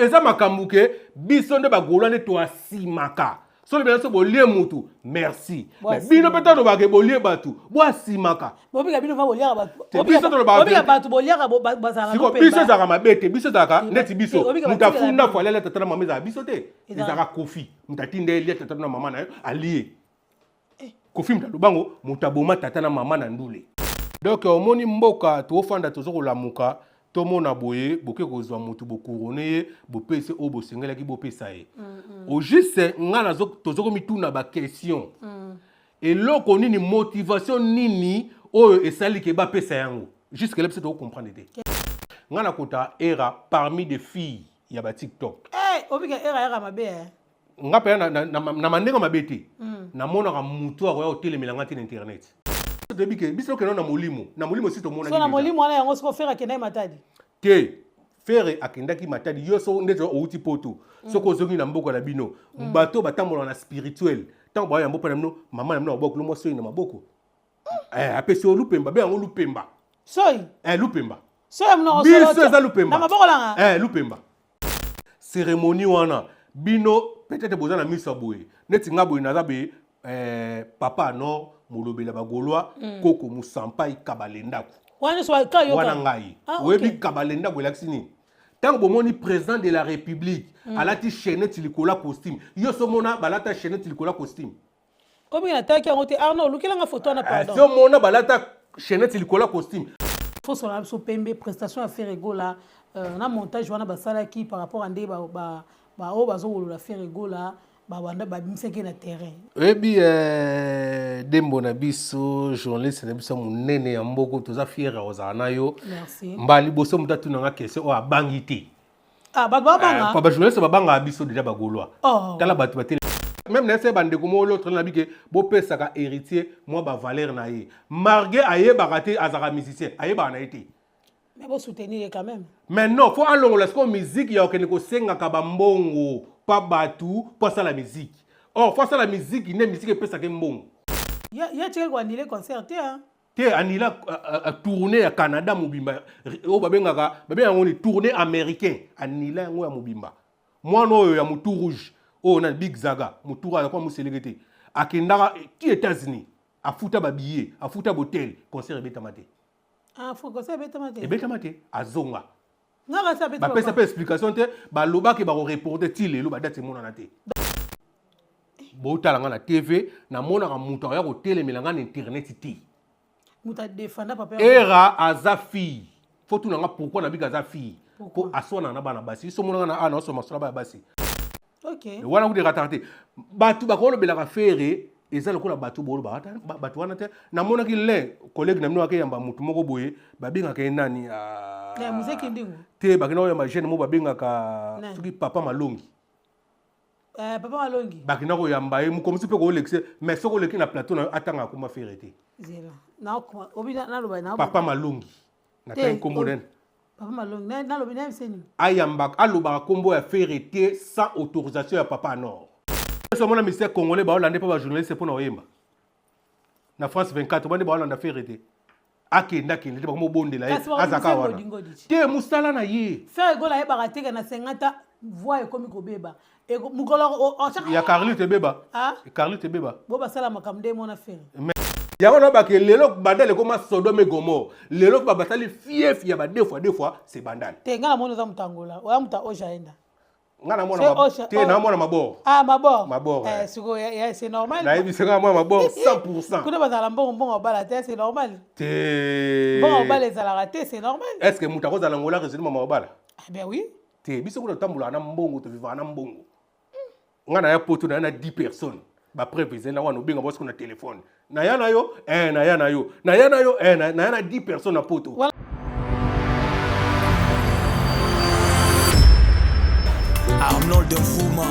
Eza makambo ke biso nde bagaulois nde toasimaka. Soki bino so bolie mutu, merci. Mais bino pe tango bake bolie batu, boasimaka. Bobika bino va boliaka batu. Te biso tolobaka Bobika batu boliaka bazalaka Siko biso ezalaka mabe te, biso ezalaka neti biso. Mutu afunda fo alia tata na mama ezalaka biso te. Ezalaka Koffi. Mutu atinda ye lia tata na mama na yo, alie. Koffi mutu aloba ngo, mutu aboma tata na mama na ndule. Donc omoni mboka tofanda tozo kolamuka tomona boye boke kozwa mutu bocouronne ye bopesi oyo bosengelaki bopesa ye. Au juste nga nazo tozo komituna ba question. Eloko nini motivation nini oyo esali ke bapesa yango? Jusque là biso toko comprendre te. Nga nakota era parmi des filles ya ba TikTok. Eh, obika era era mabe eh. Nga pe na na, na, na mandenge mabe te. Namonaka mutu akoya kotelemela nga te na internet. Toyebi ke biso tokenda na molimo, na molimo si tomonaki. So na molimo wana yango siko Ferre akendaki Matadi. Te, Ferre akendaki Matadi yo so ndeti outi poto. Soki ozongi na mboka na bino, bato batambolaka na spirituel. Tango baoya mboka na bino, mama na bino abwaki lo mwa soyi na maboko. Eh, apesi yo lupemba, be yango lupemba. Soyi? Eh, lupemba. Soyi ya monoko biso eza lupemba. Na maboko langa? Eh, lupemba. Cérémonie wana bino peut-être boza na miso ya boye. Neti nga boye naza be eh, papa no molobela ba Gaulois koko musampai kabalendako. Wana so ka yoka. Wana ngai. Oyebi kabalendako elakisi nini? Tango bomoni président de la République alati chaînette likolo ya costume. Yo so mona balata chaînette likolo ya costume. Komi na taki yango te Arnaud lukela nga photo wana pardon. So mona balata chaînette likolo ya costume. Foso na biso pembe prestation ya Ferre Gola na montage wana basalaki par rapport à nde ba ba ba oyo bazowolola Ferre Gola babanda babimisaki na terrain. Oyebi Dembo na biso journaliste na biso munene ya mboko toza fier ya kozala na yo. Merci. Mbala liboso moto atuna nga question oyo abangi te. Ah, bato babanga. Ba journaliste babanga biso déjà ba Gaulois. Oh. Tala bato batele. Même na ese bandeko moko l'autre na bike bopesaka héritier mwa ba valeur na ye. Marguer ayebaka te azaka musicien, ayebaka na ye te. Mais bo soutenir quand même. Mais non, faut alongola siko musique ya okende kosengaka ba mbongo pa batu po asala musique. Or faut asala musique nde musique epesaka mbongo. Ya ya tika ko annuler concert te hein. Te anila tournée ya Canada mobimba oyo babengaka babengaka yango ni tournée américain anila yango ya mobimba. Mwana oyo ya mutu rouge oyo na Big Zaga mutu aza kwa museleke te akendaka ti États-Unis afuta ba billets afuta hotel concert ebetama te. Ah, faut concert ebetama te. Ebetama te, azonga. Nga kasi abetama. Bapesa pe explication te, balobaki bako reporter ti lelo ba date emonana te. Botala nga na TV, namonaka moto akoya kotelemela nga na internet te. Moto adefenda papa. Era aza fille. Faut tuna nga pourquoi nabika aza fille. Po aswana na bana basi. Biso monaka na ana osoma sona bana basi. OK. Wana kude rataka te. Bato bakolobelaka Ferre eza lokola bato bolobaka ata bato wana te. Namonaki l'un collègue na bino akeyamba motu moko boye babengaka ye nani? Ne, Mzee Kindingu. Te, bakenda koyamba jeune moko babengaka soki Papa Malongi. Papa Malongi. Bakenda koyamba ye mokomisi mpe koolekisa mais soki oleki na plateau na yo atangaka komba Ferre te. Zela. Na obi na loba na Papa Malongi. Na tangi kombo nani? Papa Malongi na na lobi na yebiseni. Ayamba alobaka kombo ya Ferre te sans autorisation ya Papa Anor. So mona ministère congolais ba holande pa ba journaliste pona oyemba. Na France 24 bande ba holanda Ferre te. Akenda kende te bakomo bondela ye azaka wana. Te musala na ye. Ferre Gola ayebaka te na 50 voix ekomi kobeba. Mokolo ya Carly te beba. Carly te beba. Bo basala makambo nde mona Ferre. Yango na bake lelo Bandal ekoma Sodome et Gomorrhe. Lelo ba basali fief ya ba deux fois deux fois c'est Bandal. Te nga na mona za mutangola, oya muta oja enda. Nga na mona te na mona mabor. Ah mabor. Mabor. Eh siko ya c'est normal. Na yebi sika mona mabor 100%. Kuna bazala mbongo mbongo bala te c'est normal. Te. Mbongo bala ezalaka te c'est normal. Est-ce que mutu akozala ngola raisonnement mabala? Ah ben oui. Te biso kuna tambola na mbongo to vivre na mbongo. Nga na ya poto na ya na 10 personnes. Ba preuve ezali na wana obenga bosiko na téléphone. Na ya na yo, eh na ya na yo. Na ya na yo, eh na ya na 10 personnes na poto. Voilà. Arnold Mfuma.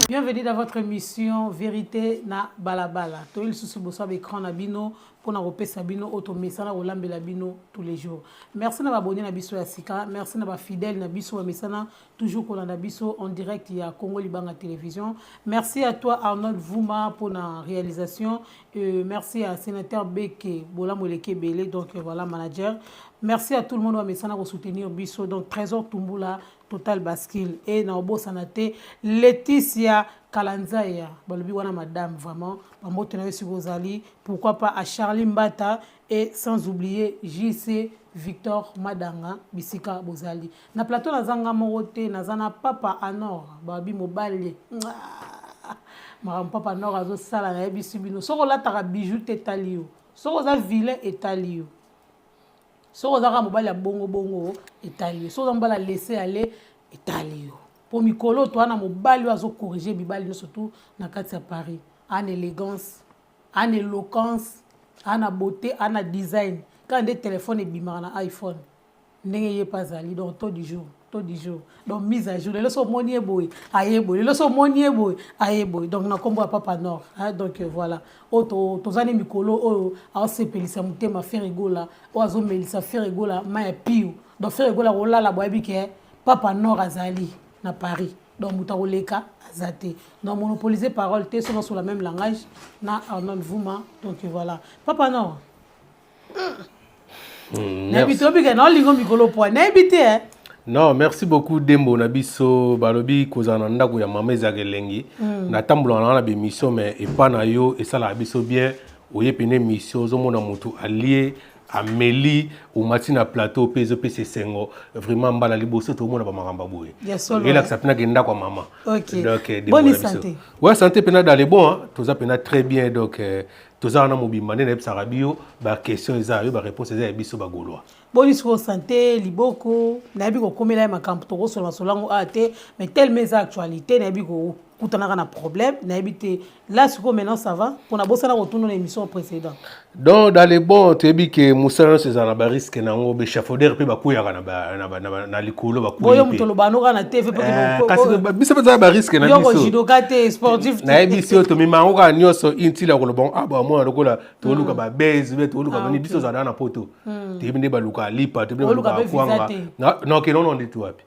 Bienvenue dans votre émission Vérité na Balabala. Toyeli lisusu boso ba écran na bino pona kopesa bino oyo tomesana kolambela bino tous les jours. Merci na ba abonnés na biso ya sika, merci na ba fidèles na biso ba mesana toujours kolanda biso en direct ya Congo Libanga Télévision. Merci à toi Arnold Vuma pour la réalisation. Merci à sénateur Beke Bola Moleke Belé, donc voilà manager. Merci à tout le monde ba mesana ko soutenir biso. Donc Trésor Tumbula. Total Bascule et na obosana te Laetitia Kalanzaya balobi wana madame vraiment bambote na yo esika ozali, pourquoi pas à Charlie Mbata et sans oublier JC Victor Madanga bisika bozali. Na plateau naza nga moko te, naza na Papa Anor balobi mobali makambo Papa Anor azosala nayebisi bino soki olataka bijou te etali yo, soki oza vilain etali yo, soki oza kaka mobali ya bongo bongo etali yo, soki oza mobali ya laisser aller etali yo. Po mikolo to wana mobali oyo azo corriger mibali nyonso surtout na kati ya Paris, ana élégance, ana éloquence, ana beauté, ana design. Kaka nde téléphone ebimaka na iPhone ndenge ye mpe azali, donc taux du jour, taux du jour, donc mise à jour. Lelo so omoni ye boye aye boye, lelo so omoni ye boye aye boye, donc na nkombo ya Papa Nord, hein, donc voilà oyo toza ne mikolo oyo aosepelisa motema Ferre Gola, oyo azomelisa Ferre Gola mai ya pio. Donc Ferre Gola kolala boyebi ke Papa Nord azali na Paris, donc moto akoleka aza te. Donc monopoliser parole te, soki sur la même langage na Arnold Vuma. Donc voilà Papa Nord. Nayebi te obika na olingo mikolo poa nayebi te. Non, merci beaucoup Dembo na biso. Balobi kozala na ndako ya mama ezalaka elengi. Natambolaka na na bémission, mais epa na yo esalaka biso bien. Oye pene émission, ozomona motu alie, ameli, omati na plateau mpe ezopesa esengo vraiment. Mbala liboso tomona bamakambo boye, elakisa mpenaka ndako ya mama. Donc bonne santé. Ouais, santé mpena dans les bons, hein. Toza mpena très bien, donc toza wana mobimba nde nayebisaka biyo baquestion eza yo, baréponse eza ya biso bagaulois. Boni sikoyo santé, liboko? Nayebi kokomela ye makambo tokosola masolo yango awa te, mais tellement eza actualité, nayebi kokutanaka na problème, nayebi te. Là sikoyo maintenant ça va? Mpona bosala kotuna na émission précédent. Donc dans les bons, toyebi ke mosala nyonso ezala na barisque nango. Baéchafaudeur mpe bakweyaka na likolo. Boyo moto oloba noka na TV. Kasi biso mpe ezala barisque na biso. Judoka te, sportif. Nayebi si oyo tomema yango kaka nyonso intila koloba ah bamona lokola toluka babese mpe toluka bani. Biso ozala na poto, toyebi nde baluka lipa, toyebi nde baluka kwanga. Non ke nono ndeti wapi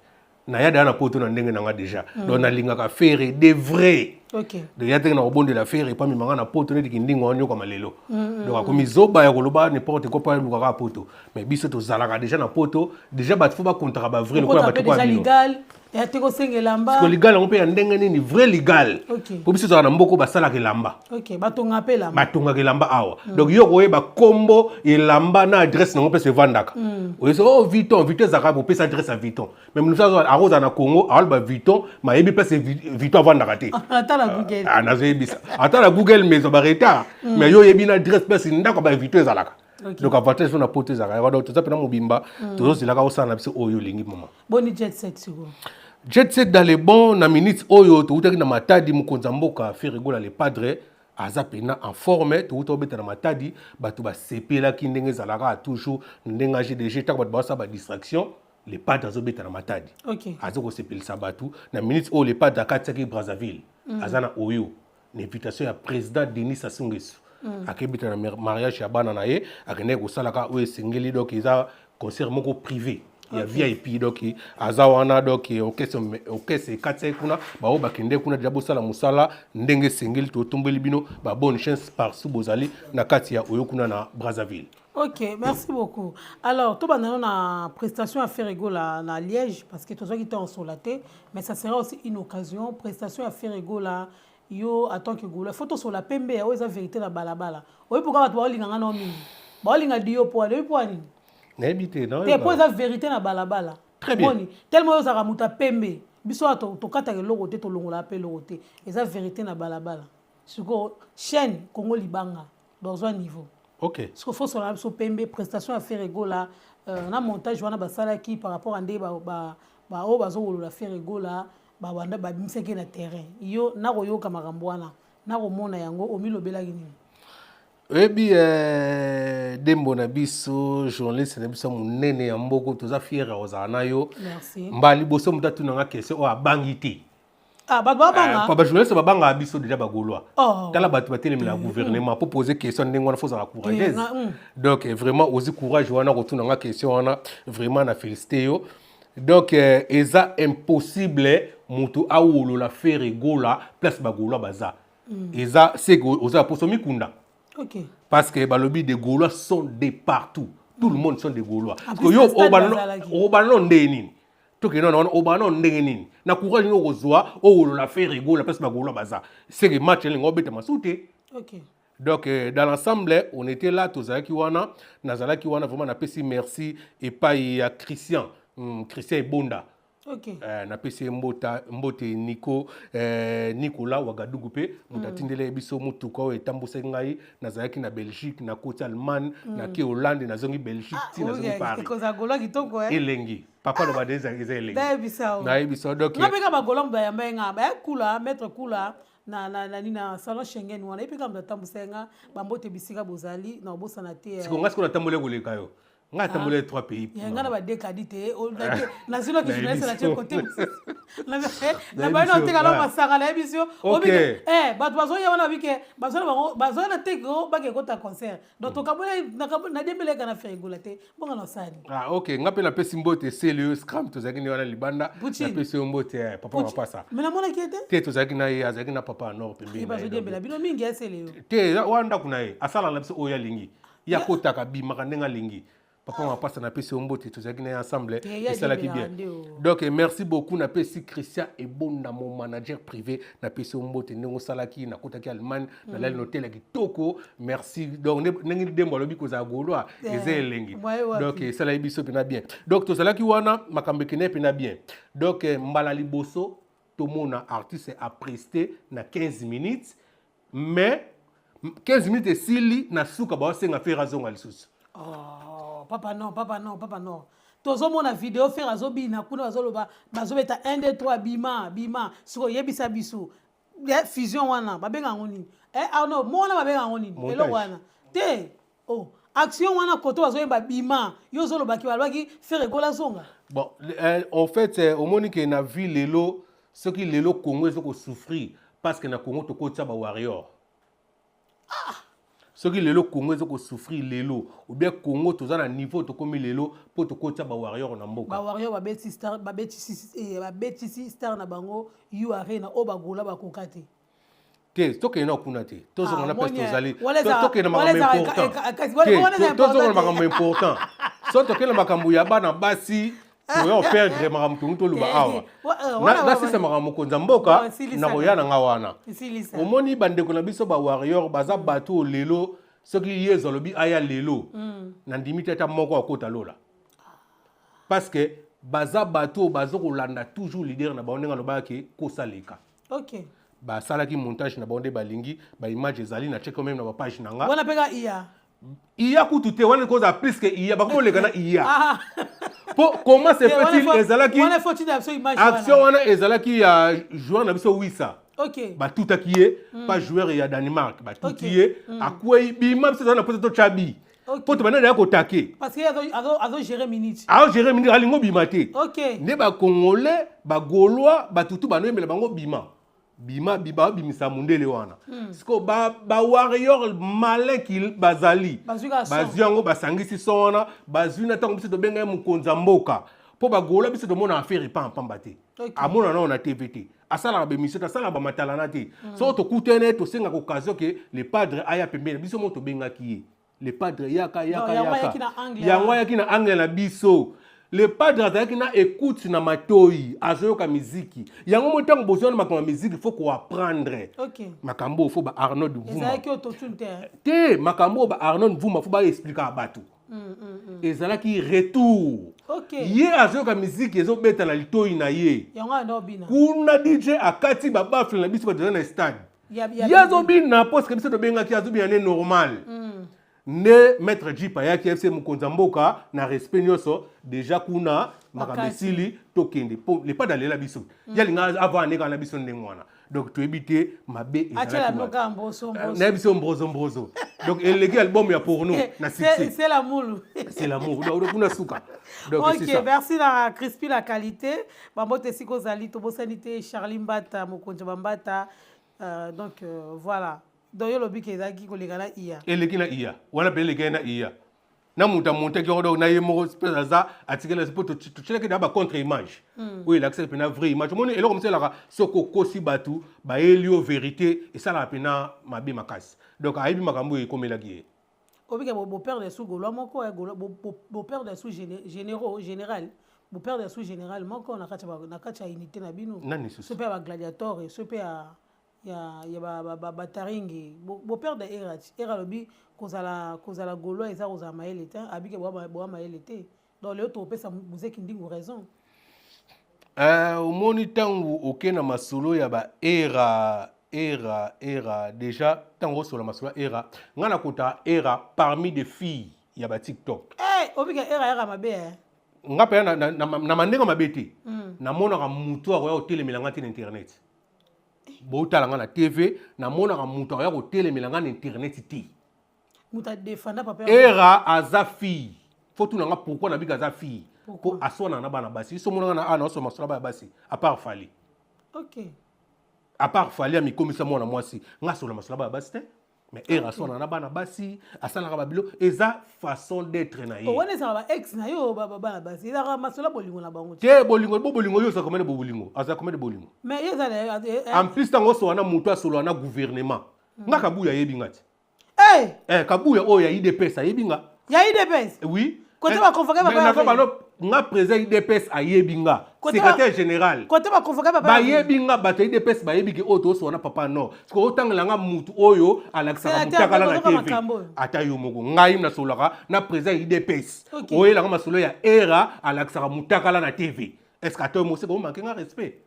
naya daya na poto na ndenge nanga déjà. Donc nalingaka Ferre de vrai. Donc ya tenge na kobondela Ferre epa mimanga na poto neti kindingo wana nyokama lelo. Donc akomi zoba ya koloba n'importe quoi mpo alukaka poto, mais biso tozalaka déjà na poto déjà. Bato fo bakontaka bavrai lokola bato kwa bino. Ya te kosenga elamba. Ligal yango mpe ya ndenge nini? Vrai ligal, po biso tozalaka na mboka basalaka elamba. Batonga mpe elamba. Batongaka elamba awa. Donc yo koyeba kombo elamba na adresse nango mpe so evandaka oyesi o Vuitton. Vuitton ezalaka bopesa adresse ya Vuitton, mais mosu akozala na Congo, aoloba Vuitton, mayebi place Vuitton avandaka te. Ata na Google. Nazoyebisa, ata na Google, mais ezwa baretard, mais yo oyebi na adresse place ndako ya baVuitton ezalaka. Donc avantage mpo na poto ezalaka yango. Donc toza mpena mobimba, tozozelaka osala na biso oyo olingi, mama. Boni jet set sikoyo? Jet set dans les bons. Na minute oyo toutaki na Matadi, mokonzi ya mboka Ferre Gola le Padre aza mpena en forme. Touta obeta na Matadi, bato basepelaki ndenge ezalaka toujours, ndenge AGDG. Ntango bato bazosala badistraction, le Padre azobeta na Matadi, aza kosepelisa bato. Na minute oyo le Padre akatisaki Brazzaville, aza na oyo na invitation ya président Denis Sassou Nguesso. Akebeta na mariage ya bana na ye, akendaki kosalaka oyo esengeli. Donc eza concert moko privé ya VIP. Donc aza wana, donc orchestre ekati ye kuna, baoyo bakende kuna deja. Bosala mosala ndenge esengeli. Totombeli bino babonne chance partout bozali na kati ya oyo kuna na Brazzaville. Ok, merci beaucoup. Alors, tout le na prestation à Ferre Gola na Liège, parce que tout ça qui était en solaté, mais ça sera aussi une occasion. Prestation à Ferre Gola, yo en tant que Gola, photo sur la pembe, oyo eza vérité na balabala. Oyo pourquoi bato baolinga nga na mingi? Baolinga dio po, oyo po nini? Nayebi te. Te, po eza vérité na balabala. Très bien. Boni, tellement oyo ozalaka moto ya pembe, biso awa tokataka eloko te, tolongolaka mpe eloko te. Eza vérité na balabala. Sikoyo chaîne Congo Libanga, dans un niveau. Sikoyo fo sola na biso pembe, prestation ya Ferre Gola na montage wana basalaki par rapport a ndenge baoyo bazowolola Ferre Gola, babanda babimisaki ye na terrain. Yo nakoyoka makambo wana, nakomona yango, omilobelaki nini? Oyebi, Dembo na biso, journaliste na biso monene ya mboko, toza fier ya kozala na yo. Merci. Mbala liboso moto atunanga question oyo abangi te. Ah, bato babanga. Bajournaliste babangaka biso déjà bagaulois. Oh. Tala bato batelemela gouvernement po poser question ndenge wana, fozala courageuse. Donc vraiment ozwi courage wana kotunanga question wana, vraiment na félicité yo. Donc eza impossible moto awolola Ferre Gola place bagaulois baza. Eza seke oza poso mikunda. Parce que balobi des Gaulois sont de partout, tout le monde sont des Gaulois. En plus, yo na stade bazalaki. Obanda nde nini? Tokende wana wana, obana ndenge nini na courage nini okozwa owolola Ferre Gola place bagaulois baza, seke match elinga obeta masu te. Donc dans l'ensemble, on était là, tozalaki wana, nazalaki wana vraiment. Napesi merci epai ya Christian, Christian Ebonda. Napesi ye mbote Nico, Nicolas Wagadugu mpe moto atindeli ye biso motuka oyo etambusaki ngai. Nazalaki na Belgique, nakoti Allemagne, nake Hollande, nazongi Belgique, ti nazongi Paris. Kozala gaulois kitoko, eh. Elengi, papa loba de eza elengi. Nayebisa o. Nayebisa, donc Nga mpe kaka bagaulois bayamba ye nga, baya kula maître kula na nini, na salon Schengen wana, ye mpe kaka moto atambwisa ye nga. Bambote bisika bozali, na obosana te, eh. Siko nga sikoyo natamboli koleka yo, ngai atamboli trois pays. Ya nga na badekadi te, nazwilaki journaliste na tie kote na bayi na oteka na masanga, nayebisi yo. Bato bazoya wana, babike bazoya na bango, bazoya na teke o bake kota concert. Donc tokaboli, nadiembeleka na Ferre Gola te, bonga na osali. Ah ok, nga mpe napesi mbote Selio Scram, tozalaki nde wana libanda. Poutine. Napesi yo mbote, papa mapasa. Me namonaki ye te. Te, tozalaki na ye, azalaki na papa nord pembeni na ye. Bazodiembela bino mingi, esele yo. Te, wana ndako na ye, asalaka na biso oyo alingi, ye akotaka, bimaka ndenge alingi. Papa mapasa, napesi yo mbote, tozalaki na ye ensemble. Te, ye Esalaki adiembelaka bien. nde o. Donc merci beaucoup. Napesi Christian Ebonda, mon manager privé, napesi yo mbote ndenge osalaki nakotaki Allemagne, nalali na hotel ya kitoko, merci. Donc ndenge Dembo alobi, kozala gaulois eza elengi. Mwaye wapi? Donc esalaki biso mpena bien. Donc tozalaki wana, makambo ekende mpena bien. Donc mbala liboso tomona artiste aprester na 15 minutes, mais 15 minutes esili, na suka baosenga Ferre azonga lisusu. Oh, papa non, papa non, papa non. Tozomona video, Ferre azobina kuna, bazoloba, bazobeta 1 2 3, bima bima. Sikoyo yebisa biso, fusion wana babenga yango nini? Ah non, mo wana babenga yango nini? Montage. Eloko wana te, oh, action wana koto bazoyemba bima, yo ozolobaki, balobaki Ferre Gola azonga. Bon, en fait, omoni ke na vie lelo, soki lelo Congo eza kosouffrir, parce que na Congo tokotia bawarrior. Soki lelo Congo eza kosouffrir lelo, ou bien Congo toza na niveau tokomi lelo, mpo tokotia bawarrior na mboka. Bawarrior babeti star, babetisi star na bango ure na oyo bagola bakoka te. Te, tokende na kuna te, tozonga na place moni, tozali. Tokende na makambo important wana te, eza tozonga na important te. Makambo important, so tokende na makambo ya bana basi, toya operdre makambo tongi toloba Te, awa. Wana Nasisa makambo mokonzi ya mboka. Silisa. Nakoya na nga wana. Silisa. Omoni bandeko na biso bawarrior baza bato oyo lelo soki Yezu alobi aya lelo, nandimi te ata moko akota lola, parce que baza bato oyo baza kolanda toujours leader na bango ndenge alobaki kosaleka. Basalaki montage na bango nde balingi, baimage ezali na check même na bapage na nga. Wana mpe ka iya. Iya kutu te, wana kozala plus que iya, bakomoleka na iya. Po comment se Te, wana fait-il ezalaki wana faut tinda biso image. Action wana ezalaki ya joueur na biso Wisa. Batutaki ye, pa joueur ya Danemark batuti ye, akwei, bima, biso toza na mposa totya bi mpo tobanda ya kotake. Parce que azo gérer minute. Aogérer minute, alingi obima te. Nde bacongolais, bagaulois, batutu banoyembela bango bima bima bima, babimisa mondele wana. Sikoyo bawarrior malin ki bazali. Bazwi kaka son. Bazwi yango, basangisi son wana, bazwi na ntango biso tobenga ye mokonzi ya mboka, mpo bagaulois biso tomona affaire epampamba te. Amona nao na TV te, asalaka baémission te, asalaka bamatalana te. Soki tokutene, tosengaka occasion ke le padre aya pembeni biso mo tobengaki ye le padre yaka yaka. Yango Yaka. ayaki na angle Yango wana. Ayaki na angle na biso. Le padre azalaki na écoute na matoi, azoyoka miziki yango mo. Ntango bozwa na makambo ya miziki, faut koapprendre makambo oyo, faut ba Arnold Vuma. Ezalaki autotune te, hein? Te, makambo oyo ba Arnold Vuma, faut baexplikaka bato. Ezalaki retour. Ye azoyoka miziki ezobeta na litoi na ye. Yango anda obina. Kuna DJ akati babaffle na biso, bato eza na stade. Ye azobina poske biso tobengaki, azobina nde normal. Nde maître Jeep ayaki, FC mokonzi ya mboka na respect nyonso, déjà kuna makambo Makasi. esili, tokende po le padre alela biso, ye alinga avant ane kaka na biso ndenge wana. Donc toyebi te mabe Atiela ezalaki bino wapi. kaka mboso mboso. Nayebi so mbrozo mbrozo, donc eleki album ya porno na succès. C'est l'amour. C'est l'amour, donc kuna suka, donc c'est Ok. ça. Merci na Crispi la qualité, bambote esika ozali. Tobosani te Charlie Mbata, mokonzi ya bambata. Donc voilà, donc yo olobi ke ezalaki koleka na iya. Eleki na iya wana mpe, eleki na iya na moto amontaki yango. Donc na ye moko mpe aza atikeli, mpo totielaki na bacontre image oyo elakisaki mpena vraie image. Omoni eloko mosu elaka, soki okosi bato, bayeli yo vérité, esalaka mpena mabe makasi. Donc ayebi makambo oyo ekomelaki ye. Obike boperdre su gaulois moko, eh, boperdre su généraux, général. Boperdre sous général moko na kati na kati ya unité na bino. Nani susu? So mpe ya bagladiator, so mpe ya bataringi. Boperdre Era. Era alobi kozala Gaulois eza kozala mayele te. Abike boa mayele te. Donc lelo tokopesa Muzeki Ndingu raison. Omoni, ntango oke na masolo ya baera, Era, Era déjà, ntango osola masolo ya Era, ngai nakota Era parmi des filles ya batiktok. Hey, obika Era, Era mabe, eh? Nga mpenza na mandenge mabe te. Namonaka motu akoya kotelemela nga te na internet. Botala nga na TV, namonaka motu akoya kotelemela nga na internet te. Moto adefanda papa. Era aza fille. Faut tuna nga pourquoi nabika aza fille. Po aswana na bana basi. So monanga na ana osoma masolo bana basi, à part Fally. À part Fally amikomisa mwana mwasi, nga sola masolo bana basi te. Mais Era aswana na bana basi, asalaka babilo, eza façon d'être na ye. Wana ezalaka ba ex na yo, bana basi, ezalaka masolo bolingo na bango. Te, bolingo, bo bolingo, yo ozala combien de bolingo? Azala combien de bolingo? Mais ye ezala. En plus, ntango osola na moto, asolola na gouvernement. Nga Kabuya ayebi nga ti. Hey! Eh, Kabuya oyo ya UDPS ayebi nga. Ya UDPS? Oui. Kote baconvoquer papa. Bano nga président UDPS ayebi nga, secrétaire général. Kote baconvoquer papa. Bayebi nga, bato ya UDPS bayebi ke oyo tosola na papa. Non, parce que otangela nga mutu oyo alakisaka motakala na TV, ata yo moko. Ngai nasololaka na président ya UDPS, oyelanga masolo ya Era alakisaka motakala na TV. Est ce que ata yo moseka omanke nga respect?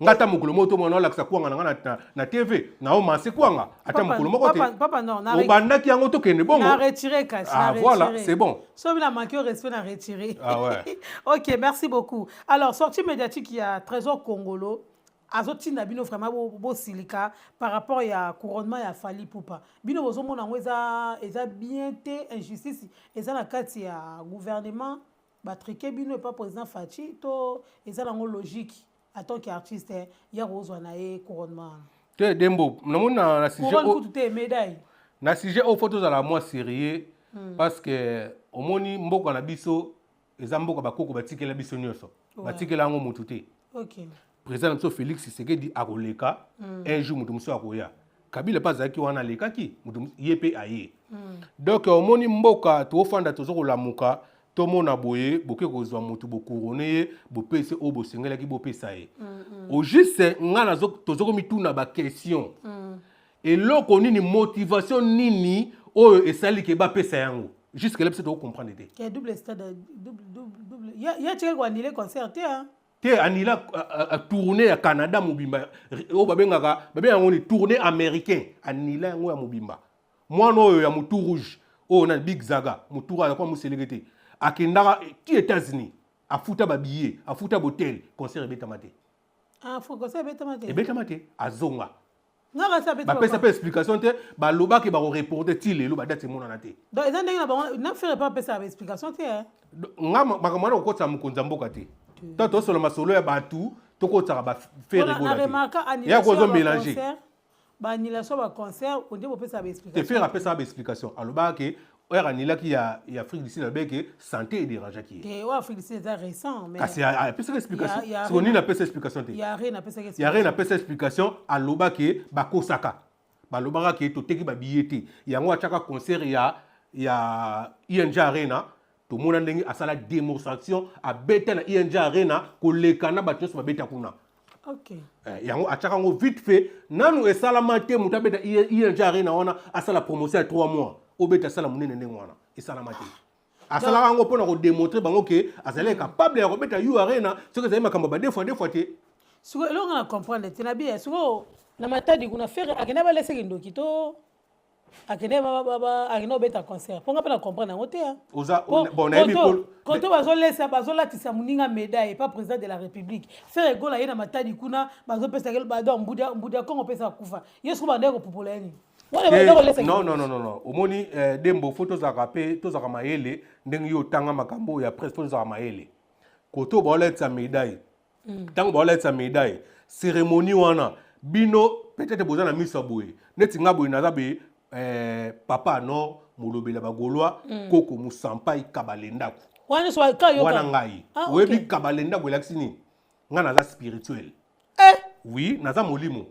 Nga ata mokolo moko tomona olakisa kwanga na nga na TV, naomanse kwanga ata mokolo moko te. Obandaki yango, tokende bongo. Retiré kasi. Ah voilà, c'est bon. So na manqué au respect, na retiré. Ah ouais. OK, merci beaucoup. Alors, sortie médiatique ya Trésor Congolo azotinda bino vraiment bosilika par rapport ya couronnement ya Fally Ipupa. Bino bozomona yango eza bien te? Injustice eza na kati ya gouvernement, batriquer bino epa président Fatshi, to eza nango logique en tant qu'artiste ya kozwa na ye couronnement wana? Te, Dembo, namoni na sujet kutu te, médaille. Na sujet oyo, faut tozala mwa sérieux, parce que omoni, mboka na biso eza mboka bakoko batikela biso nyonso, batikela yango motu te. Président na biso Félix Tshisekedi akoleka un jour, moto mosusu akoya. Kabila mpe azalaki wana, alekaki, moto ye mpe aye. Donc omoni, mboka tofanda, toza kolamuka, tomona boye, boke kozwa motu, bocouronner ye, bopesi oyo bosengelaki bopesa ye. Au juste, nga toza komituna baquestion: eloko nini, motivation nini oyo esali ke bapesa yango? Jusque là, biso tokocomprendre te. Double stade, double ya tikali koannuler concert te, hein? Te, anila tournée ya Canada mobimba oyo babengaka yango ni tournée américain, anila yango ya mobimba. Mwana oyo ya motu rouge oyo nani, Big Zaga, motu aza kwa moseleke te, akendaka ti États-Unis, afuta babillet, afuta botel, concert ebetama te. Ah, concert ebetama te? Ebetama te, azonga. Bapesa mpe explication te. Balobaki bakoreporter, ti lelo badate emonana te. Donc eza ndenge na bango na Ferre mpe apesa baexplication te. Nga makambo wana kokotisa mokonzi ya mboka te. Ntango tosola masolo ya bato, tokotisaka baFerre Gola te, ya kozomélanger. Baannulation baconcert, onde bopesa baexplication te. Ferre apesaka baexplication, alobaka ke oyo anilaki ya Afrique du Sud, alobaki ke santé edérangeaki ye. Te, oyo Afrique du Sud eza récent. Kasi apesaka explication. Siko nini apesa explication te? Ya Reine apesaka. Ya Reine apesa explication, alobaki bakosaka, balobaka ke toteki babillet te. Yango atiaka concert ya ING Arena. Tomona ndenge asala démonstration, abeta na ING Arena koleka na bato nyonso babeta kuna. Yango atiaka yango vite fait. Nanu esalama te moto abeta ING Arena wana, asala promotion ya 3 mois, obeta asala monene ndenge wana, esalama te. Asalaka yango mpona kodémontrer bango ke azali capable ya kobeta U Arena, soki ezali makambo ba deux fois deux fois te. Sikoyo eloko na comprendre te na biya, sikoyo na Matadi kuna, Ferre akende baleseki ndoki to akende obeta concert? Mponga mpe na comprendre yango te. Koto bazolesa, bazolatisa moninga médaille epa président de la République, Ferre Gola ye na Matadi kuna bazopesa mbudi ya Kongo, opesa kufa ye. Siko bandeki kopupola ye nini? Non, non, non, non, omoni, Dembo, faut tozalaka mpe, tozalaka mayele. Ndenge yo otanga makambo oyo ya presse, faut tozalaka mayele. Koto baolatisa médaille, ntango baolatisa médaille, cérémonie wana, bino peut-être boza na miso ya boye neti nga boye, naza boye, papa no molobela bagaulois, koko Musampai Kabale ndako wana. Ngai oyebi Kabale ndako elakisi nini? Ngai naza spirituel. Oui, naza molimo.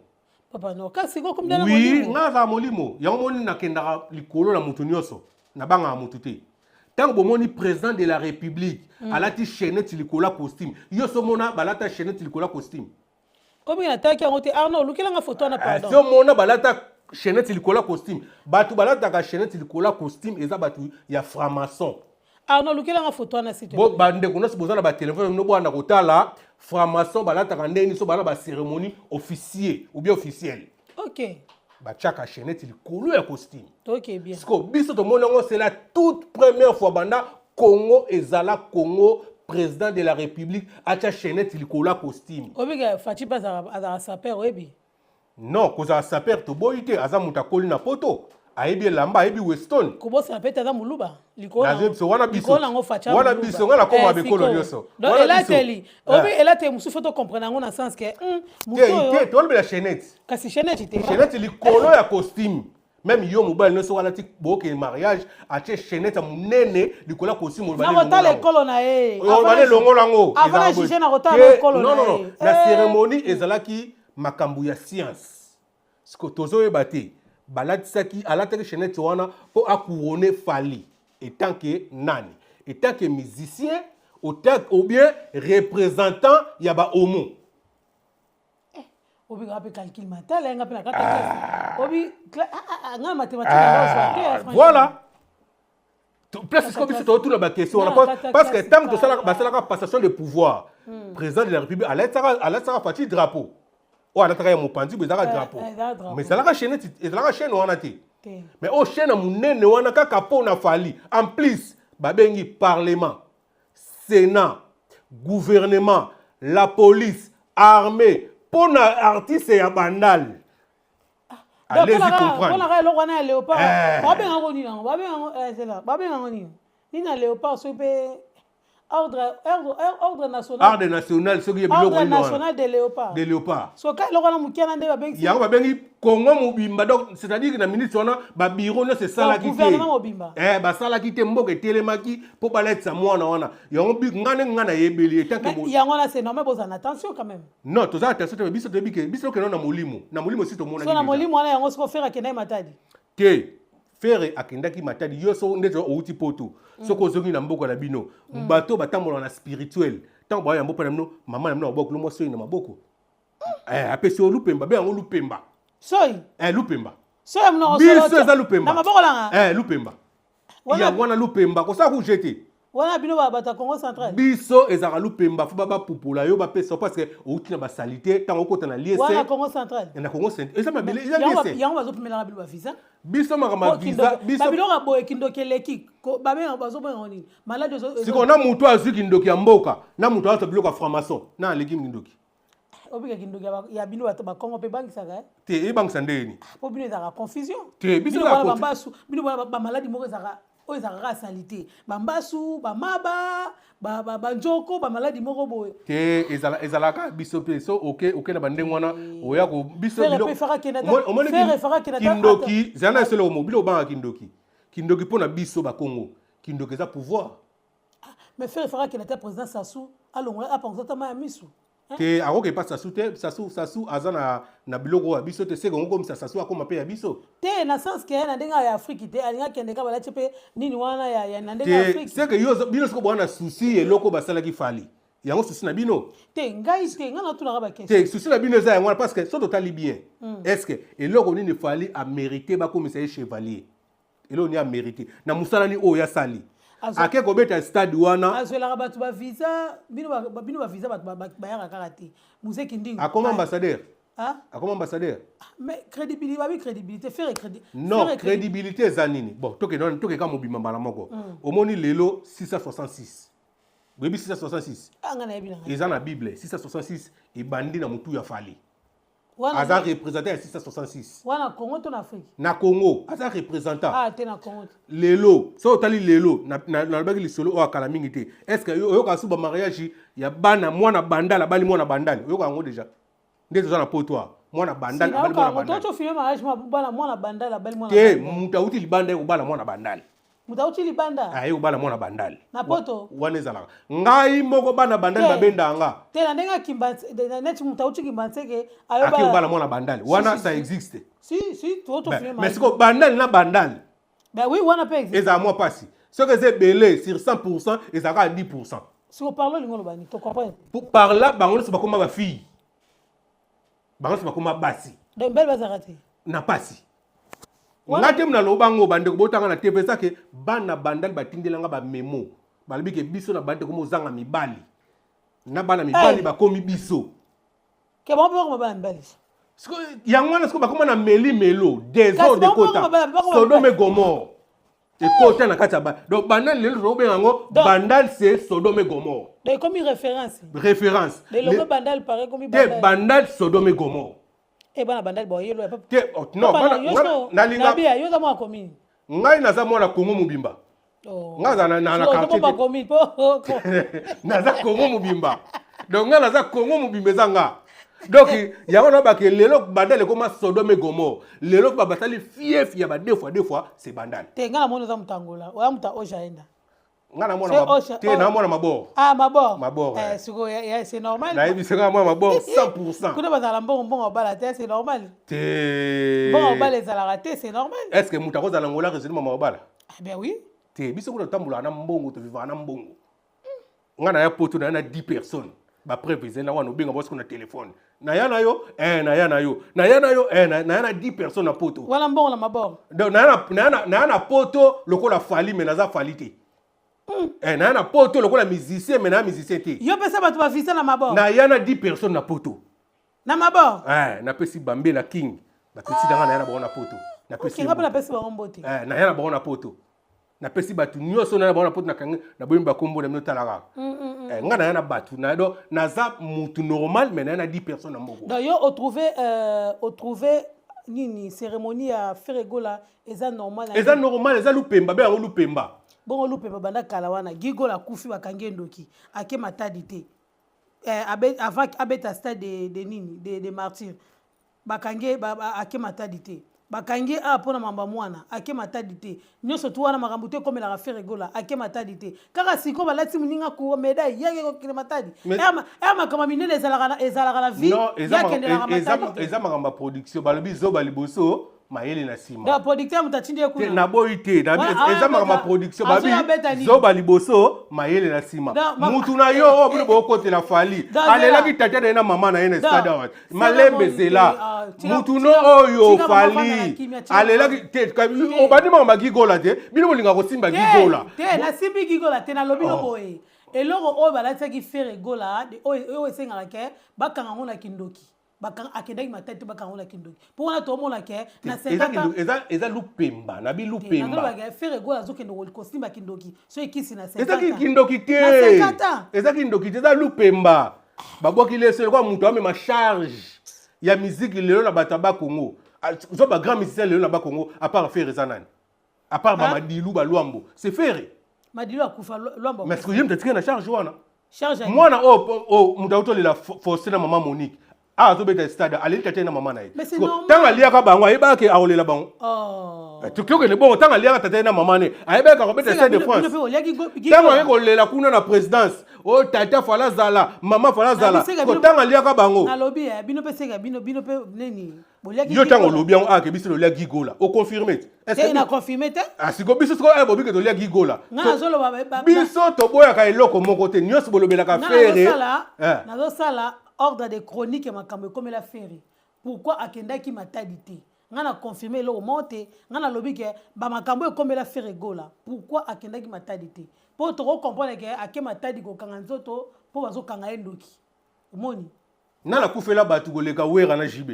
Papa no, kasi oui, ngai nazala molimo. Yango moni nakendaka likolo na motu nyonso, nabangaka motu te. Ntango bomoni président de la République alati chaînette likolo ya costume, yo so omona balata chaînette likolo ya costume? Omingi natalaki yango te. Arnaud, olukelanga photo wana. Eh, pardon. Si omona balata chaînette likolo ya costume, bato balataka chaînette likolo ya costume eza bato ya franc-maçon. Arnaud, olukelanga photo wana, s'il te Bo plaît. Bandeko nyonso boza na batelefone bino, bwana kotala franc-maçon balataka ndenge so bana bacérémonie officier ou bien officielle, batiaka chaînette likolo ya costume. Ok, bien. Siko biso tomoni yango, c'est la toute première fois banda Congo ezala Congo, président de la République atia chaînette likolo ya costume. Obika Fatshi mpe azalaka sapeur, oyebi? Non, kozala sapeur toboyi te. Aza moto akoli na poto, ayebi elamba, ayebi Weston. Kobosana mpe te, aza moluba. Nazoyebi biso wana, biso Likolo nango Fatshi wana moluba. Biso nga nakoma Eh, bikolo sikoyo. nyonso. Donc Wana biso. elateli obi elateli mosusu, faut tocomprendre yango na sens ke moto Te te oyo tolobela chaînette. Kasi chaînette te. Chaînette likolo ya costume, même yo mobali nyonso wana ti bokende mariage, atie chaînette ya monene likolo ya costume, oloba nde Nakotala elongola yango. ekolo na ye. Oloba nde elongola yango. Avant Ezalaka na boye. juge, nakotala Te, ekolo non, na non, non. ye. Na Eh. cérémonie ezalaki makambo ya science. Siko tozoyeba te, balatisaki, alataki chaînette wana mpo acouronner Fally étant que nani? Étant que musicien ou bien représentant ya bahomo? Obikaka mpe calcul mental nga mpe na kata classe obi nga mathématique na te, franchement. Voilà place sikoyo biso totuna baquestion wana. Na kata Parce que classe ntango kala. basalaka passation de pouvoir, président de la République alatisaka Fatshi drapeau oyo alataka ya mopanzi boye, ezalaka Eh, drapeau. eh, ezalaka drapeau. Mais ezalaka chaînette, ezalaka chaîne wana te. Te. Mais oyo chaîne ya monene wana kaka mpo na Fally. En plus babengi parlement, sénat, gouvernement, la police, armée, mpo na artiste ya Bandal. Allez-y comprendre. Mponaka eloko wana ya léopard. Eh. Babengango nini yango? Babengango, eh, c'est là, babengango nini nini ya léopard? Soki mpe ordre national. Ordre national, soki ya biloko Ordre nini wana. national de léopard. De léopard. So ka eloko wana moke wana nde babengisi. Yango babengi Congo mobimba. Donc c'est-à-dire que na minute wana babiro nyonso esalaki Donc, gouvernement mobimba. te. Eh, basalaki te, mboka etelemaki mpo balatisa mwana wana yango. Nga ndenge nga nayebeli etake. Mais yango wana, c'est normal, bozala na attention quand même. Non, toza attention te. Biso toyebi ke biso tokende na molimo, na molimo si tomonaki So na déjà. molimo wana yango siko Ferre akendaki Matadi. Te, Ferre akendaki Matadi. Yo so ndeti outi poto, soki ozongi na mboka na bino, bato batambola na spirituel. Ntango baoya mboka na bino, mama na bino abwakolo mwa soi na maboko. Eh, apesi yo lupemba, be yango lupemba. Soi? Eh, lupemba. Soi ya monoko? Biso eza lupemba. Na maboko nanga? Eh, lupemba. Yango wana lupemba, kosala kuje te. Wana bino bato ya Congo Central. Biso ezalaka lupemba, fo bapupola yo, bapesa, parce que outi na basaleté ntango okota na Wana liese. Congo Central. Na Congo Central eza mabele, eza Yango liese. Yango bazopimelaka bino bavisa. Biso makambo ya visa, biso Babiloko ya boye, kindoki eleki. Babenga, bazobenga nini, maladi Sikoyo na moto azwi kindoki ya mboka, na moto azwa biloko ya franc-maçon, na aleki kindoki. Obika kindoki ya bino bato bakongo mpe ebangisaka, eh? Te, ebangisa ndeni? Po bino ezalaka confusion. Te, biso Bino ezalaka wana bambasu, bino wana bamaladi moko ezalaka oyo ezalaka kaka saleté, bambasu, bamaba, banjoko, bamaladi moko boye. Te, ezalaka biso mpe so oke na bandenge wana oya ko biso Ferre mpe faka kenda Omoni Ferre faka kenda kindoki zala na esolo mo bilo obanga kindoki. Kindoki mpo na biso bakongo, kindoki eza pouvoir. Mais Ferre faka kenda te, président Sassou alongola, apangusa ta mai ya misu. Te, akoki epa Sassou te. Sassou aza na biloko oyo ya biso te. Seke okomisa Sassou akoma mpe ya biso. Te, na sens ke na ndenge ya Afrique te, alingi akende ka balati mpe nini wana ya na ndenge ya Te. Afrique. Seke yo bino soko bwana souci eloko basalaki Fally, yango souci na bino. Te, ngai te, ngai natunaka baquestion. Te, souci na bino eza yango wana, parce que so totali bien, est ce que eloko nini Fally amérité bakomisa ye chevalier? Eloko nini amérité na mosala nini oyo asali? Ake kobeta stade wana. Azwelaka bato bavisa. Bino bino bavisa, bato bayaka kaka te muzeki ndingo. Akoma ambassadeur. Ah? Akoma ambassadeur. Mais crédibilité, babi crédibilité, Ferre crédi Non. Ferre Crédibilité eza nini? Bon, tokende, tokeka mobimba mbala moko. Omoni lelo 666, boyebi 666? Ah, ngai nayebi na ngai. Eza na Bible. 666 ebandi na motu ya Fally. Wana Aza représentant ya 666. Wana Congo to na Afrique? Na Congo, aza représentant. Ah te, na Congo te. Lelo so otali lelo, nalobaki lisolo oyo akala mingi te. Est ce que oyoka so bamariage ya bana, mwana Bandal abali mwana Bandal? Oyoka yango déjà nde toza na poto awa, mwana Bandal abali mwana Bandal. Toto filme mariage ma bana, mwana Bandal abali mwana Te. Bandal. Moto awuti libanda ye kobala mwana Bandal. Moto auti libanda? Aye kobala mwana Bandal. Na poto? Wana ezalaka ngai moko, bana Bandal Te. babendaka nga. Te, na ndenge akimba neti moto auti Kimbanseke. Ake kobala mwana Bandal wana, Si, ça si. existe. Si, si, toto filme Mais sikoyo Bandal na Bandal Ben oui, wana mpe existe. Ezala mwa mpasi. Soki eza ebele sur 100%, ezalaka 10%. Siko par là olingi oloba nini? Tocomprendre. Par là bango nyonso bakoma bafille, bango nyonso bakoma basi. Donc mibali bazalaka te? Na pasi nga te, naloba ngo. Bandeko botanga na TV, eza ke bana Bandali batindelanga bamemo, balobi ke biso na bandi tekoma ozanga mibali na bana mibali bakomi biso. Ke bango mpe bakoma bana mibali? Yango wana sikoyo bakoma na meli melo, désordre ekota, Sodome Gomorrhe ekota na kati ya ba. Donc Bandal lelo tokobenga yango Bandal, c'est Sodome et Gomorrhe. Donc ekomi référence. Référence. Elongo Bandal pare ekomi. Te, Bandal, Sodome et Gomorrhe. E bana Bandal boyelo. Te, oh, non, bana nalinga yo oza mwana commune. Ngai naza mwana Kongo mobimba. Oh. Ngai naza na quartier, naza Kongo mobimba. Donc ngai naza Kongo mobimba, eza nga. Donc yango na bake lelo Bandal ekoma Sodome Gomorrhe. Lelo basali fief ya ba deux fois deux fois, c'est Bandal. Te, ngai namoni oza moto Angola, oya moto Ojaenda. Nga na mwana te, na mwana Mabor. Ah, Mabor. Mabor. Eh, sikoyo c'est normal. Nayebi nga mwana Mabor 100%. Kuna bazala mbongo, mbongo obala te, c'est normal. Te. Mbongo obala ezalaka te, c'est normal. Est ce que moto akozala Ngola raisonnement ma obala? Ah ben oui. Te, biso kuna totambolaka na mbongo, tovivaka na mbongo. Nga na ya poto, na ya na 10 personnes, bapreuve ezali na wana. Obenga bosiko na telefone, naya na yo, naya na yo, naya na yo, naya na 10 personnes na poto. Wana mbongo na mabor. Donc naya na poto lokola Fally, mais naza Fally te. Naya na poto lokola musicien, mais naya musicien te. Yo pesa bato bavisa na mabor. Naya na 10 personnes na poto. Na mabor. Napesi Bambela King, bapesi nanga, naya na bango na poto. Napesi nga mpe, napesi bango mbote. Naya na bango na poto, napesi bato nyonso na bango na poto, nakangi naboyemi bakombo na bino, tala kaka. Nga naya na bato na, donc naza mutu normal, mais naya na 10 personnes na moko. Donc yo otrouve nini, cérémonie ya Ferre Gola eza normal? Eza normal, eza lupemba, be yango lupemba. Bongo lupemba banda kala wana. Gigola akufi, bakangi ye ndoki, ake Matadi te. Avant abeta stade de nini, de Martyr, bakangi, ake Matadi te. Bakangi ye awa mpona mamba mwana, ake Matadi te. Nyonso tu wana makambo te ekomelaka Ferre Gola, ake Matadi te. Kaka sikoyo balati moninga cour médaille, yake kokende Matadi. Ya makambo minene ezalaka na vie, yakendelaka Matadi te. Eza makambo ya production. Balobi zoba liboso, mayele na nsima. Donc producteur moto atindi ye kuna? Naboyi te, eza makambo ya production. Babi zoba liboso, mayele na nsima. Mutu na yo oyo bino bokotela Fally, alelaki tata na ye na mama na ye na stade awa. Malembe, zela. Mutu no oyo Fally alelaki te, obandi makambo ya Gigola te. Bino bolinga kosimba Gigola. Te, nasimbi Gigola te. Nalobi no boye, eloko oyo balatisaki Ferre Gola, oyo esengaka ke bakanga yango na kindoki, akendaki Matadi te, bakanga yango na kindoki. Mpo wana tomona ke na Eza lupemba na bi lupemba. Ferre Gola azokende kosimba kindoki so ekisi na Eza kindoki te, eza kindoki te, eza lupemba. Babwaki leso lokola moto amema charge ya miziki lelo na bato ya Bakongo. Zo bagrand musicien lelo na Bakongo, à part Ferre, eza nani? À part bamadilu, balwambo, c'est Ferre. Madilu akufa, Lwambo. Mais ye moto atikali na charge wana. Mwana oyo moto autolela Faustin na mama Monique awa, azobeta stade, aleli tata ye na mama na ye. Ntango aliaka bango, ayebaka ke akolela bango. Tokende bongo. Ntango aliaka tata ye na mama ne, ayebaka akobeta Stade de France. Ntango aye kolela kuna na présidence, oyo tata Fally azala, mama Fally azala, ntango aliaka bango. Nalobi bino mpe seka bino, bino mpe nini? Yo ntango olobi yango ake biso tolia Gigola, oconfirme te? Na confirme te. Siko biso sikoyo bobi ke tolia Gigola. Biso toboyaka eloko moko te, nyonso bolobelaka Ferre. Nazosala ordre de chronique ya makambo ekomela Ferre, pourquoi akendaki Matadi te. Ngai na confirme eloko moko te. Ngai nalobi ke bamakambo ekomela Ferre Gola, pourquoi akendaki Matadi te, mpo tokocomprendre ke ake Matadi kokanga nzoto mpo bazokanga ye ndoki, omoni. Nani akufela bato koleka Wera na JB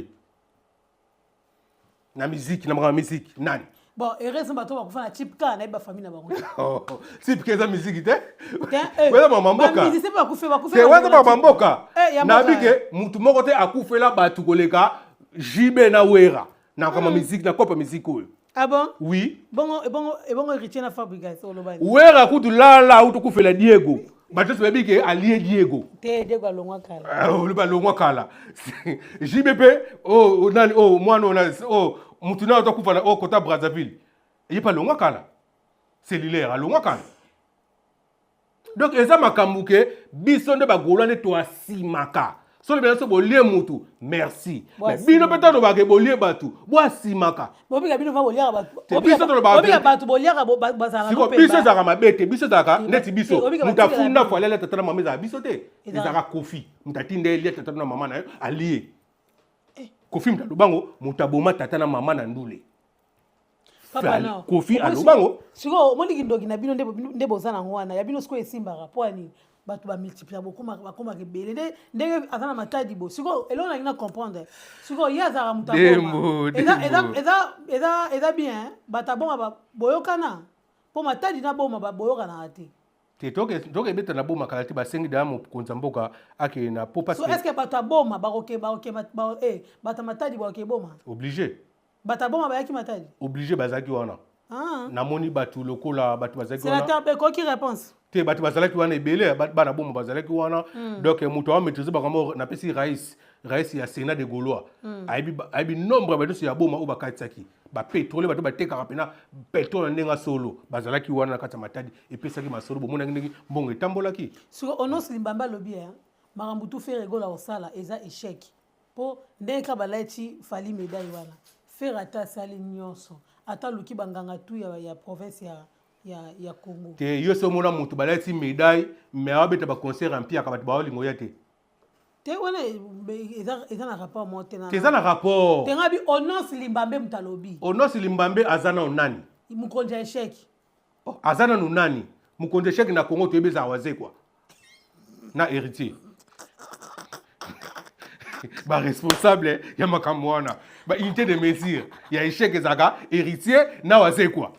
na miziki, na makambo ya miziki? Nani? Bon, heureusement bato bakufa na chip ka nayebi bafamille na bango. Chip ka eza miziki te, eza mama mboka. Te, wana mama mboka. Nayebi ke mutu moko te akufela bato koleka JB na Wera na makambo ya miziki, na kopa miziki oyo. Ah bon? Oui. Bongo ebongo ebongo Héritier na Fabregas, olobani? Wera kutu lala auti kufela Diego, bato nyonso bayebi ke alie Diego. Te, Diego alongwa kala. Olobi alongwa kala. JB mpe, oh, nani, oh, mwana oyo, oh, mutu na otokufa na oh, kota Brazzaville, ye mpe alongwa kala, cellulaire alongwa kala. Donc eza makambo ke biso nde bagaulois nde toasimaka. Soki bino so bolie mutu, merci. Mais bino pe tango bake bolie batu, boasimaka. Bobika bino va boliaka batu. Te biso tolobaka Bobika batu boliaka bazala Siko biso ezalaka mabe te, biso ezalaka neti biso. Mutu afunda fo alia tata na mama ezalaka biso te. Ezalaka Koffi. Mutu atinda ye lia tata na mama na yo alie. Eh. Koffi mutu alobango, mutu aboma tata na mama na ndule. Papa no. Koffi alobango. Sikoyo omoni kindoki na bino nde boza nango wana ya bino sikoyo esimbaka mpo ya nini bato bamultiplia bakomaka ebele nde ndenge aza na matadi bo sikoyo eloko nangi na comprendre sikoyo ye azalaka moto aboma eza bien bato aboma boyokana mpo matadi na boma boyokanaka te te. Toke ebeta na boma kala te. Basengi daya mokonzi ya mboka akende na po parce est ce que bato ya boma bakoke bakoke bato ya matadi bakoke boma? Obligé. Bato ya boma bayaki matadi? Obligé, bazalaki wana. Ah. Namoni bato lokola bato bazalaki wana. Sénateur bekoki réponse. Te, bato bazalaki wana ebele, bana boma bazalaki wana. Donc moto awa maîtrise bakambo, napesi rais rais ya Sénat de Gaulois. Ayebi nombre ya bato nyonso ya boma oyo bakatisaki bapétrole, bato batekaka mpena pétrole na ndenge solo bazalaki wana na kati ya Matadi. Epesaki masolo, bomonaki ndenge mbongo etambolaki. Siko Onos Limbamba alobi makambo tu Ferre Gola kosala eza échec, mpo ndenge kaka balati Fally médaille wana, Ferre ata asali nyonso, ata aluki banganga tu ya province ya Congo. Te, yo so omona moto balati médaille, mais awabeta baconcert ya mpiaka, bato baolingo ya te. Te, wana eza na rapport moko te. Te, eza na rapport. Te, nga bi Onos Limbambe moto alobi. Onos Limbambe aza nano nani? Mokonzi ya échec. Oh, aza nanu nani? Mokonzi échec na Congo toyebi ezala Wazekwa na Héritier, baresponsable ya makambo wana. Baunité de mesure ya échec ezalaka Héritier na Wazekwa.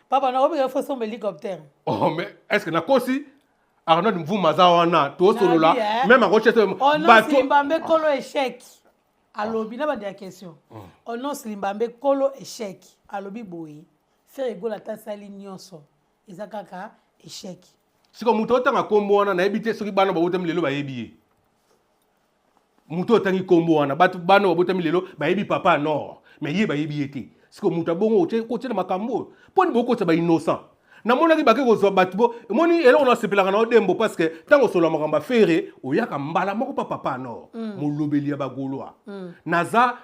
Papa, nakobika fo somba hélicoptère. Oh, mais est ce que nakosi? Arnold Mvuma aza wana, tosolola même akochese. Onos Limbambe kolo échec alobi na bandi ya question. Onos Limbambe kolo échec alobi boye: Ferre Gola ata asali nyonso, eza kaka échec. Siko moto otanga nkombo wana, nayebi te soki bana babotami lelo bayebi ye. Moto otangi nkombo wana, bato bana babotami lelo bayebi papa nord, mais ye bayebi ye te. Siko moto abongo kotia na makambo oyo, mpo ni bokotisa bainnocent. Namonaki bake kozwa bato bo emoni eloko nasepelaka na odembo, parce que ntango osolola makambo ya Ferre, oyaka mbala moko pa papa nord, molobeli ya bagaulois. Naza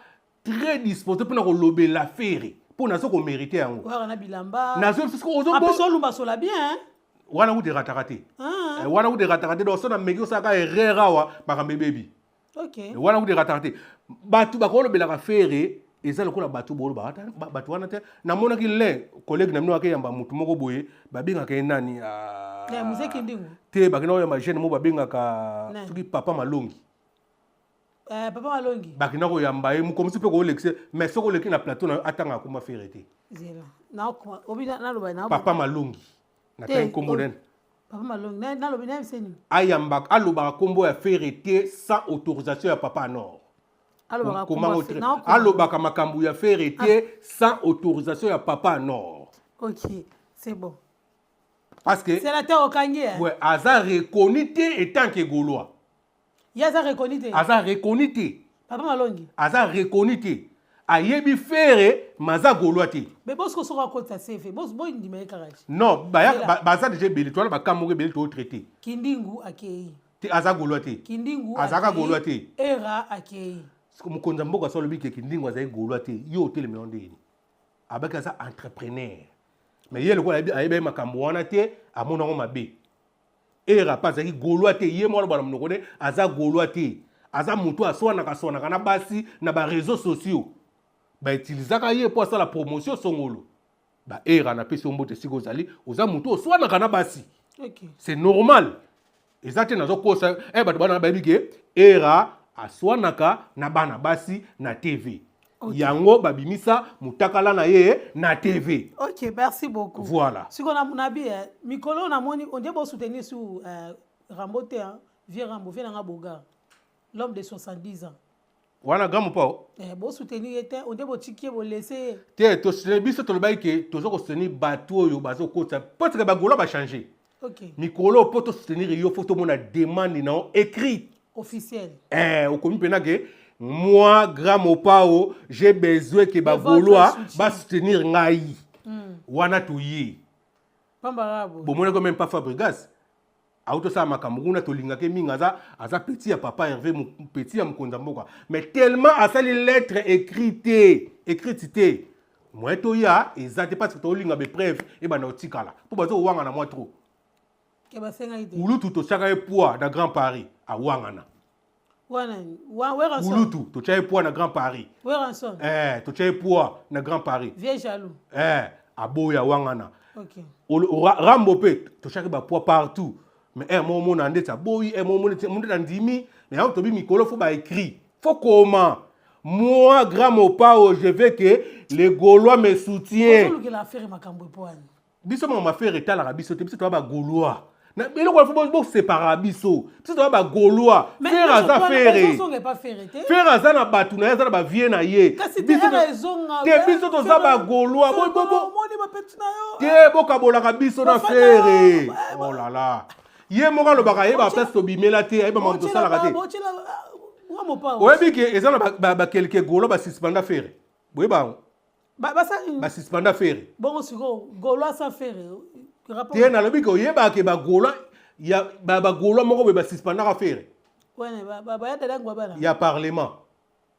très disposé mpona kolobela Ferre, mpo naza komérite yango. Oyaka na bilamba. Nazo olumba sola bien. Wana kuta erataka te, wana kuta erataka te. Donc so nameki osalaka erreur awa, makambo ebebi. Wana kuta erataka te. Bato bakolobelaka Ferre eza lokola bato bolobaka bato wana te. Namonaki lin collègue na bino akeyamba motu moko boye, babengaka ye nani te, bakenda koyamba jeune moko babengaka soki Papa Malongi. Papa Malongi. Bakenda koyamba ye mokomisi mpe koolekise, mais soki oleki na plateau na yo, atangaka komba Ferre te. Papa Malongi, natangi nkombo nene. Papa Malongi, nalobi nayebise nini? Ayambaka, alobaka nkombo ya Ferre te sans autorisation ya papa nord. Alobaka makambo ya Ferre te sans autorisation ya papa nord. Ok, c'est bon. Parce que sénateur okangi. Ouais, aza reconnu te etant que Gaulois. Ye aza reconnu te? Aza reconnu te. Papa Malongi. Aza reconnu te. Ayebi Ferre, maza Gaulois te. Mais bosiko soko akotisa CV, boyindima ye kaka. Non, baza déjà ebele, towana bakambo moko ebele tootraite. Kindingu akei. Te, aza Gaulois te. Kindingu. Azalaka Gaulois te. Era akei. Mokonzi ya mboka so alobi ke Kindingu azali Gaulois te, yo otelemi yo ndeni? Abaki aza entrepreneur, mais ye lokola ayebi ye makambo wana te, amonango mabe. Era mpe azalaki Gaulois te. Ye mwana bana monoko ne aza Gaulois te. Aza motu aswanaka aswanaka na basi na baréseaux sociaux, bautilisaka ye mpo asala promotion songolo. Baera, napesi yo mbote esika ozali. Oza motu oswanaka na basi. C'est normal, eza te nazokosa. Bato bana bayebi ke Era aswanaka na bana basi na TV. Yango babimisa mutakala na ye na TV. Ok, merci beaucoup. Voilà. Sikoyo nabi mikolo namoni ondie bosoutenir su Rambo te, vieux Rambo, vieux nanga Bogar, l'homme de 70 ans. Wana grand mopao. Bosoutenir ye te, ondie botiki ye, bolese ye. Te, tosoutenir biso, tolobaki ke toza kosoutenir bato oyo bazokotisa, parce que bagaulois bachange. Mikolo, mpo tosoutenir yo, fo tomona demande na yo écrite. Officiel. Okomi mpena ke moi, grand mopao, j'ai besoin ke bagaulois basoutenir ngai. Wana toye. Bomonaki même pas Fabrigas. Auti osala makambo kuna, tolingaki mingi, aza petit ya papa Hervé, petit ya mokonzi ya mboka, mais tellement asali lettre écrit te, écrite te, moyen toya eza te, parce que tolinga bapreuve ebanda kotikala mpo baza kowangana mwa trop. Ke basengaki te. Ulutu, totiaka ye poids na Grand Paris, awangana. Wana Werrason. Ulutu, totia ye poids na Grand Paris. Werrason. Totia ye poids na Grand Paris. Vieux jaloux. Aboya, wangana. Ok. Rambo mpe totiaki bapoids partout, mais mo omona ndeti aboyi, mo omona ndeti andimi, mais yango tobi mikolo faut baécrit, faut comment. Moi, grand Mopao, je veux que les Gaulois me soutiennent. Ozolukela affaire makambo epo wani. Biso makambo affaire etalaka biso te. Biso toza bagaulois. Eloko wana faut boséparer biso. Biso toza bagaulois. Ferre aza Ferre. Ezonga epa Ferre te. Ferre aza na bato na ye, aza na bavie na ye. Kasi te, ere ezonga. Te, biso toza bagaulois. Omoni bapeti na yo. Te, bokabolaka biso na Bafana, Ferre. Oh là là, ye moko alobaka, ayeba place tobimela te, ayeba makambo tosalaka te. Botyela wa Mopao. Oyebi ke eza na baquelques Gaulois basuspenda Ferre, boyeba yango. Basuspenda Ferre. Bongo sikoyo Gaulois sans Ferre, rapport? Te, nalobi ke oyebaka ke bagaulois ya bagaulois moko boye basuspendaka Ferre. Wana baya dadango bana. Ya parlement.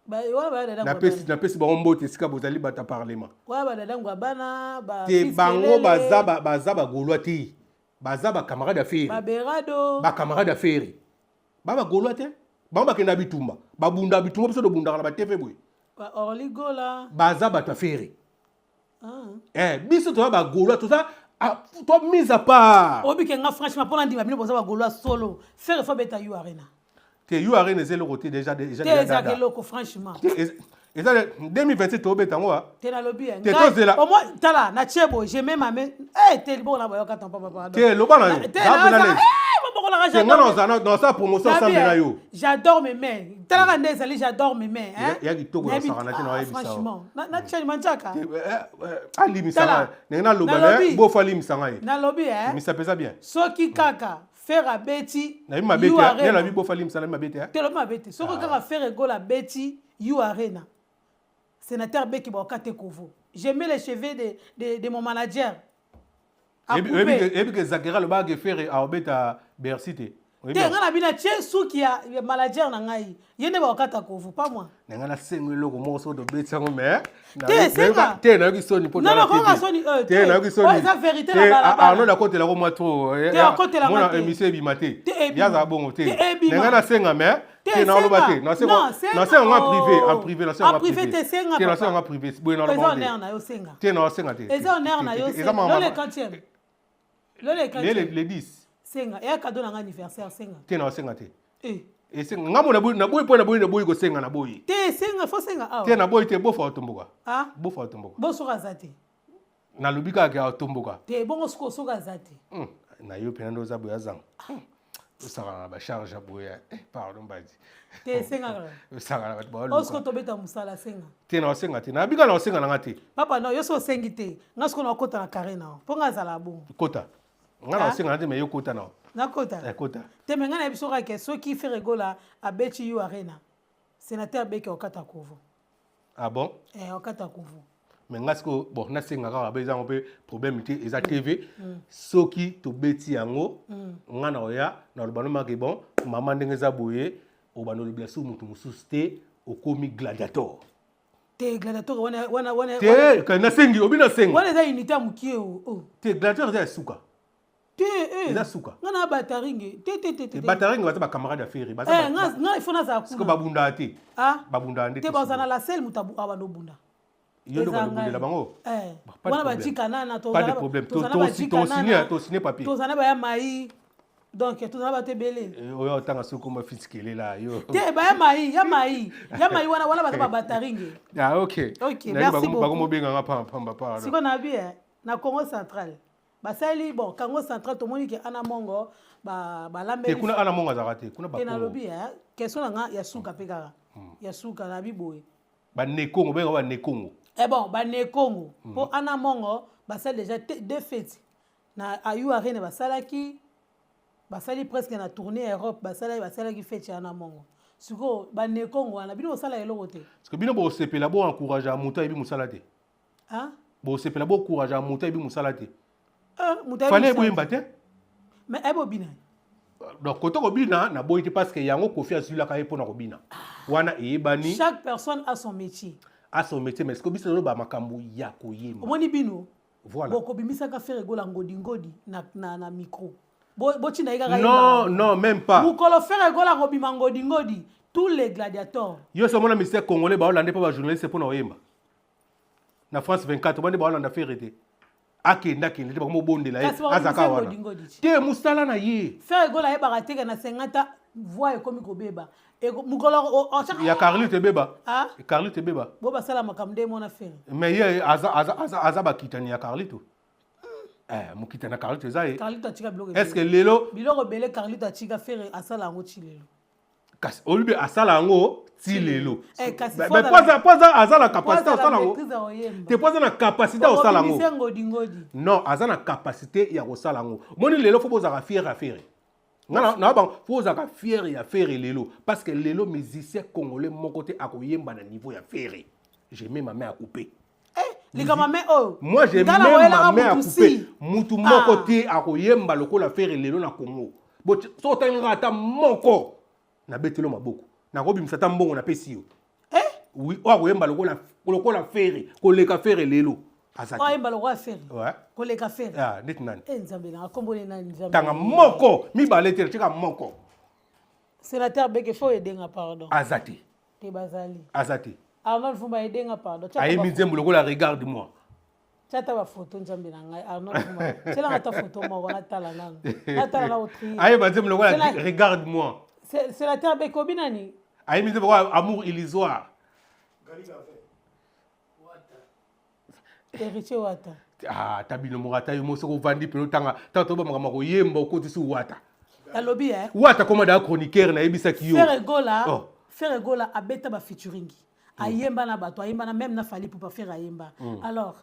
Wana baya dadango. Napesi bango mbote esika bozali, bato ya parlement. Wana badadango bana. Te, bango baza bagaulois te, baza bacamarade ya Ferre. Baberado. Bacamarade ya Ferre, ba bagaulois te. Bango bakenda bitumba, babunda bitumba, biso tobundaka na batv boye. Orligola. Baza bato ya Ferre. Biso toza bagaulois, toza to mise à part. Oyebi ke nga, franchement, mpona ndima bino boza bagaulois solo, Ferre faut abeta U Arena. Te, U Arena eza eloko te déjà, déjà. Te, ezalaka eloko, franchement. Eza 2027 tobeta yango. Te, nalobi. Te, tozela. Au moins tala na tie boye, je mets ma main. Te, liboko na bayoka ton papa, pardon. Te, loba na yo. Te, te, nga naosala promotion ensemble na yo. J'adore mes mains, talaka nde ezali, j'adore mes mains. Ya kitoko, nasakana te na oyebisa. Franchement, natiani mantiaka. Alimisanga ndenge naloba na bofa, alimisanga ye. Nalobi. Misa mpenza bien. Soki kaka Ferre abeti Nayebi mabe te, nde nalobi bofa alimisa, nayebi mabe te. Te, lobi mabe te. Soki kaka Ferre Gola abeti U Arena, sénateur Beki baoka te kovo, je mets les cheveux de mon manager. Oyebi ke Zakera alobaka ke Ferre aobeta Bercy te. Te, ngai na bino tie suki ya manager na ngai, ye nde baokata kovu, pas moi. Na ngai nasengo eloko moko soki tobeti yango, mais Te, senga. Te, nayoki soni mpo Non, non, konga soni te, nayoki soni. Eza vérité na balabala. Arnold akotelako mwa trop. Te, akotelanga Mona te. émission ebima te. Te, ebima. Yazala bongo te. Te, ebima. Na ngai nasenga, mais Te, te, naoloba te. Non, senga. Nasenga ngo en privé, en privé nasenga. En privé te, senga, Te, papa. nasenga ngo en privé boye. Eza Naloba honneur te. na yo, senga. Te, naosenga te. Eza honneur na yo, Eza senga. mama. Lolo quantième, lolo quantième. Le 10. Senga, eya cadeau na ngai anniversaire, senga. Te, naosenga te. Eh. Esenga nga mo naboyi, naboyi mpo naboyi, naboyi kosenga, naboyi. Te, senga, faut senga awa. Te, naboyi te, bofa otomboka. Ah? Bofa otomboka. Bo soki aza te? Nalobi kaka ke atomboka. Te, bongo soki soki aza te? Na yo mpena nde oza boye, azanga osakana na bacharge ya boye. Pardon badi. Te, senga kaka. Osakana bato. Oyo Baoluka. Soki tobeta mosala, senga. Te, na osenga te, nabika na osenga nanga te. Papa, non, yo so osengi te, nga soki nakota na carré na mpo nga azala bongo. Kota, nga na osenga na te, mais yo kota na. Nakota. Kota. Te, mais ngai nayebi soki ake soki Ferre Gola abeti U Arena, sénateur Beke okata kovo. Ah bon? Eh, okata kovo. Mais nga sikoyo, bon, nasenga kaka be, ezango mpe problème te, eza TV. Soki tobeti yango, nga na oya naloba nomaki bon, mama, ndenge eza boye, obanda olobela so motu mosusu te, okomi gladiator. Te, gladiator wana wana wana Te, nasengi, obi nasenga. Wana eza unité ya mokie o. Te, gladiator eza ya suka. Te, eh. Eza suka. Nga na bataringe te, te, te, te. Bataringe baza bacamarade ya Ferre. Eh, nga il faut nazala Siko kuna. Babundaka te. Ah? Babundaka nde. Te, bazala na la sele, moto abanda obunda. Yo nde balobundela bango. Eh, Pas de wana problème. bajika nana. Pas de problème. Tosigné papier. Tozala na baya mai, donc tozala bato ebele. Oyo otanga soki koma fiskelela yo. Te, baya mai, ya mai, ya mai wana, wana baza babataringe. Ah, ok. Ok, merci beaucoup. Bakomobenganga pamba pamba. Sikoyo na bi na Congo Central basali, bon, Congo Central tomoni ke ana mongo Te. Balambeli. Kuna ana mongo azalaka te kuna. Te. Bakongo. Nalobi question na nga ya suka mpe kaka ya suka, nabi boye. Banekongo, benga banekongo. Eh bon, banekongo, mpo ana mongo basali déjà deux fêtes na ayu Arene, basalaki, basali presque na tournée Europe, basalaki fête ya ana mongo. Sikoyo banekongo wana, bino bosala eloko te. Parce que bino bosepela boencourage moto ayebi mosala te. Ah? Bosepela boencourage moto ayebi mosala te. Moto ayebi Fale mosala boyemba te. Mais ayebi obina. Donc kote kobina naboyi te, parce que yango Kofi azwilaka ye mpona kobina wana eyebani. Chaque personne a son métier. A son métier, mais ce biso toloba makambo ya koyemba. Omoni bino. Voilà. Bokobimisaka Ferre Gola ngodingodi na micro. Botinda ye kaka. Non, non, même pas. Mokolo Ferre Gola kobima ngodingodi, tous les gladiateurs. Yo so omona musicien congolais baolanda mpo bajournaliste mpona koyemba na France 24, bande baolanda Ferre te. Akende, akende te, bakomobondela ye. Kasi bakomisa Azaka wana ngodingodi ti. te, mosala na ye. Ferre Gola ayebaka teke na 50 voix ekomi kobeba. Mokolo Ya Carlito ebeba. Ah? Carlito ebeba. Bo basala makambo nde mona Ferre. Mais ye aza bakitani ya Carlito. Eh, mokitani ya Carlito eza ye. Carlito atika biloko Est ce que ebele. lelo Biloko ebele Carlito atika, Ferre asala yango ti lelo. Kasi olobi asala yango ti lelo. Eh, kasi Mais po aza na capacité po osala yango maîtrise ya koyemba. Te, po aza na capacité ya kosala yango. Bokobimisa ngodingodi. Non, aza na capacité ya kosala yango. Moni lelo faut bozalaka fier ya Ferre. Nga na bango, faut ozalaka fier ya Ferre lelo, parce que lelo musicien congolais moko te akoyemba na niveau ya Ferre. Je mets ma main à couper. Likama me oyo. Moi, je mets Nga na koyelaka ma main à mutu couper. si. Mutu moko Ah. te akoyemba lokola Ferre lelo na Congo. So otangaka ata moko, nabeteli yo maboko, nakobimisa ata mbongo, napesi yo. Eh? Oui, oyo akoyemba lokola Ferre, koleka Ferre lelo, aza te. Oyemba lokola Ferre? Ouais. Koleka Ferre? Ah, neti nani? E Nzambe nanga, kombone nani, Nzambe? Tanga moko, mibale te, tika moko. Sénateur Beke, faut edenga pardon. Aza te. Te, bazali. Aza te. Arnold Fumba, edenga pardon. Tia Ayembi nzembo lokola Regarde moi. Tia ta bafoto, Nzambe na ngai. Arnold Fumba, tielanga ata foto moko, natala nano, natala na otrie. Ayemba nzembo lokola Regarde moi. Sénateur Beke, obi nani? Ayembi nzembo lokola Amour illusoire. Héritier Wata. Ah, ta bino moko, ata yo mo soki ovandi pene otanga ntango toba makambo ya koyemba, okotisi Wata. Nalobi e. Wata koma daa chroniqueur, nayebisaki yo. Ferre Gola. Oh. Ferre Gola abeta bafeaturing, ayemba na bato, ayemba na même na Fally Ipupa. Ferre ayemba. Alors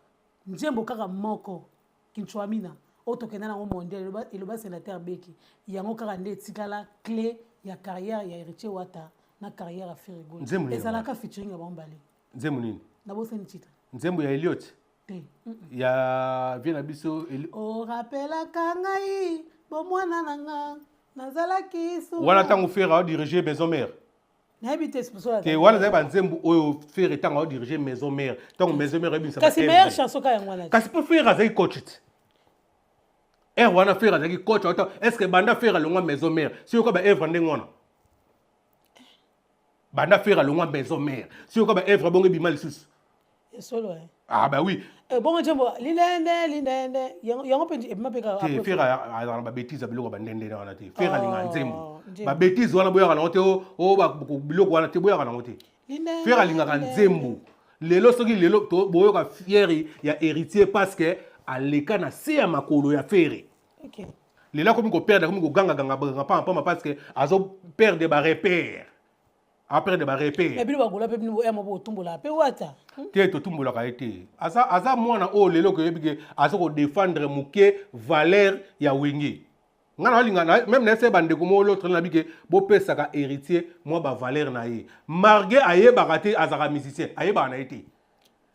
nzembo kaka moko, Kinshwamina, oyo tokenda nango mondial, eloba sénateur Beki, yango kaka nde etikala clé ya carrière ya Héritier Wata na carrière ya Ferre Gola. Nzembo nini? Ezalaka featuring ya bango bale. Nzembo nini? Nabosani titre. Nzembo ya Eliot? Te. Ya vie na biso Orapelaka ngai bomwana na nga, nazalaki suka. Wana ntango Ferre aodirige Maison Mère. Nayebi te soki Te, wana ezali banzembo oyo Ferre ntango aodirige Maison Mère, ntango Maison Mère oyebimisa. Kasi meilleure chanson ka yango wana te. Kasi mpo Ferre azalaki coach te ere wana. Ferre azalaki coach ata. Est ce que banda Ferre alongwa Maison Mère, soki yoka baevre ndenge wana, banda Ferre alongwa Maison Mère, soki yoka baevre bongo ebima lisusu? Esolo eh. Ah bah oui. Eh, bongo nzembo lilende lilende, yango mpe ebima mpe kaka Te. après. Ferre azala na babêtises ya biloko ya bandendende wana te. Ferre alingaka nzembo. Nzembo. Babêtises wana boyaka nango te. O biloko wana te, boyaka nango te. Lilende, Ferre alingaka lilende. nzembo. Lelo soki lelo boyoka fier ya Héritier, parce que aleka na se ya makolo ya Ferre. Lelo akomi koperdre, akomi kogangaganga pamba parce que azoperdre barepère, aperdre barepère. Mais bino bagola mpe, bino ya mo botumbola mpe Wata. Te, totumbolaka ye te. Aza mwana oyo lelo koyebi ke aza kodéfendre moke valeur ya Wenge. Nga na balinga même na ese bandeko moko l'autre na bi ke bopesaka Héritier mwa bavaleur na ye, malgré ayebaka te azalaka musicien, ayebaka na ye te.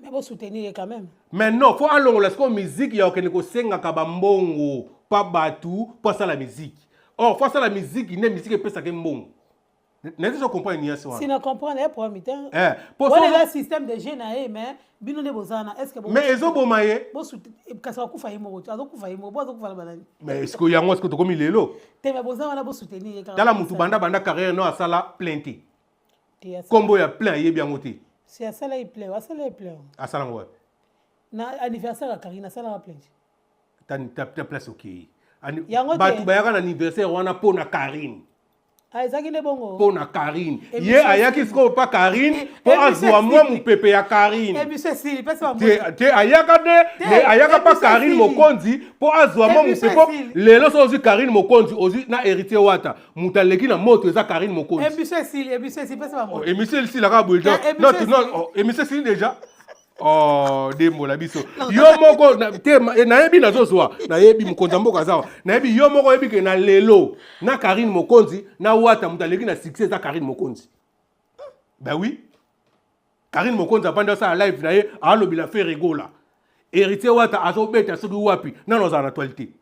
Mais bosoutenir ye quand même. Mais non, faut alongola sikoyo musique ya kokende kosengaka bambongo pa bato mpo asala musique. Or faut asala musique nde musique epesaka ye mbongo. Nayebi so comprendre nuance wana. Si na comprendre ye, problème te. Eh, po Wana eza système de jeu na ye, mais bino nde boza na est ce que Mais ezoboma ye. Kasi akufa ye moko te, azokufa ye moko bo azokufa na banani? Mais est ce que yango, est ce que tokomi lelo? Te, mais boza wana, bosoutenir ye kaka. Tala mutu banda carrière no asala plein te. Te, asala- Nkombo ya plein ayebi yango te. Si, asala ye plein, asala ye plein. Asala yango wapi? Na anniversaire ya Karine asalaka plein. Ta place okei. Yango te. Bato bayaka na anniversaire wana mpo na Karine. Ah, ezalaki nde bongo. Mpo na Karine. Émission Ye ayaki esili. sikoyo mpa Karine mpo Émission azwa mwa esili. mopepe ya Karine. Émission esili, pesa. Te, te, ayaka nde Te, ayaka mpa émission Karine esili. Mokonzi mpo azwa mwa Émission mopepe. esili. Lelo so ozwi Karine Mokonzi, ozwi na Héritier Wata, moto aleki na moto eza Karine Mokonzi. Émission esili, émission esili, pesa bango. Oh, émission esilaka boye Te, déjà? émission Non, non, esili. oh, émission esili déjà. Oh, dembola biso yo moko te nayebi nazozwa, nayebi mokonzi ya mboka aza awa, nayebi yo moko oyebi ke na lelo na Karine Mokonzi na Wata, moto aleki na succès eza Karine Mokonzi. Ben oui, Karine Mokonzi avandi asala live na ye, alobela Ferre Gola. Héritier Wata azobeta soki wapi, nano azala na actualité.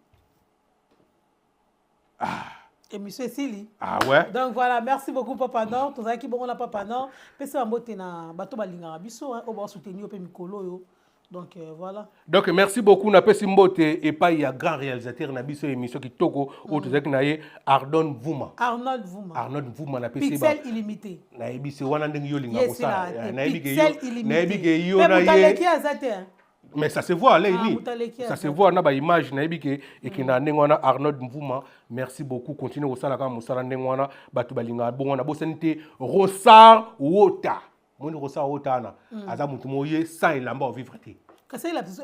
Émission esili. Ah ouais. Donc voilà, merci beaucoup Papa Nord. Tozalaki bongo na Papa Nord. Pesa mbote na bato balingaka biso, hein, oyo basoutenir mpe mikolo oyo. Donc voilà. Donc merci beaucoup, napesi mbote epai ya grand réalisateur na biso émission kitoko oyo tozalaki na ye, Ardon Vuma. Arnold Vuma. Arnold Vuma, napesi Pixel illimité. Nayebi se wana ndenge yo olinga Ye kosala. esila te. Nayebi ke Pixel yo illimité. Nayebi ke yo Mpe na moto ye aleki aza te, hein. Mais ça se voit Ah, leni moto aleki ça aza se te. voit na baimage. Nayebi ke ekenda ndenge wana. Arnold Mvuma, merci beaucoup. Continue kosala kaka mosala ndenge wana, bato balingaka bongo. Wana bosani te Rosar Wota. Moni Rosar Wota wana aza motu moko ye sans elamba ovivre te. Kasi ayela biso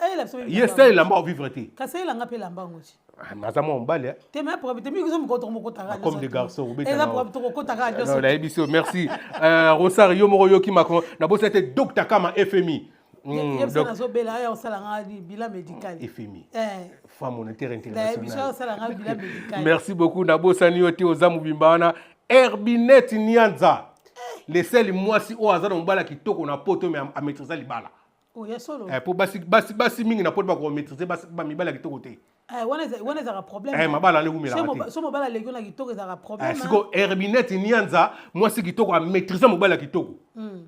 ayela biso. Ye sans elamba ovivre te. Kasi ayelanga mpe elamba yango ti. Ah, mais aza mwa mobali, eh. Te, mais problème te, mingi so mokolo tokokotaka. Comme des garçons, obeta Eza na problème, tokokotaka Non, nyonso. nayebi so. Merci Rosar, yo moko yoki macron. Nabosani te Dr Kama FMI. Ye biso Donc nazobela, aya osalanga bilan médical. FMI, Eh, Fonds monétaire nayebi so international. osalanga bilan médical. Merci beaucoup. Nabosani yo te, oza mobimba wana. Herbinet Nianza, leseli mwasi oyo aza na mobala kitoko na poto, mais amaîtrise libala. Oh, ya solo. Eh, po basi mingi na poto bakomaîtrise bamibala ya kitoko te. Eh, wana ezalaka problème. Eh, mabala wana ewumelaka te. So mobali aleki na kitoko, ezalaka problème. Eh, siko Herbinet Nianza, mwasi kitoko, amaîtrise mobali ya kitoko,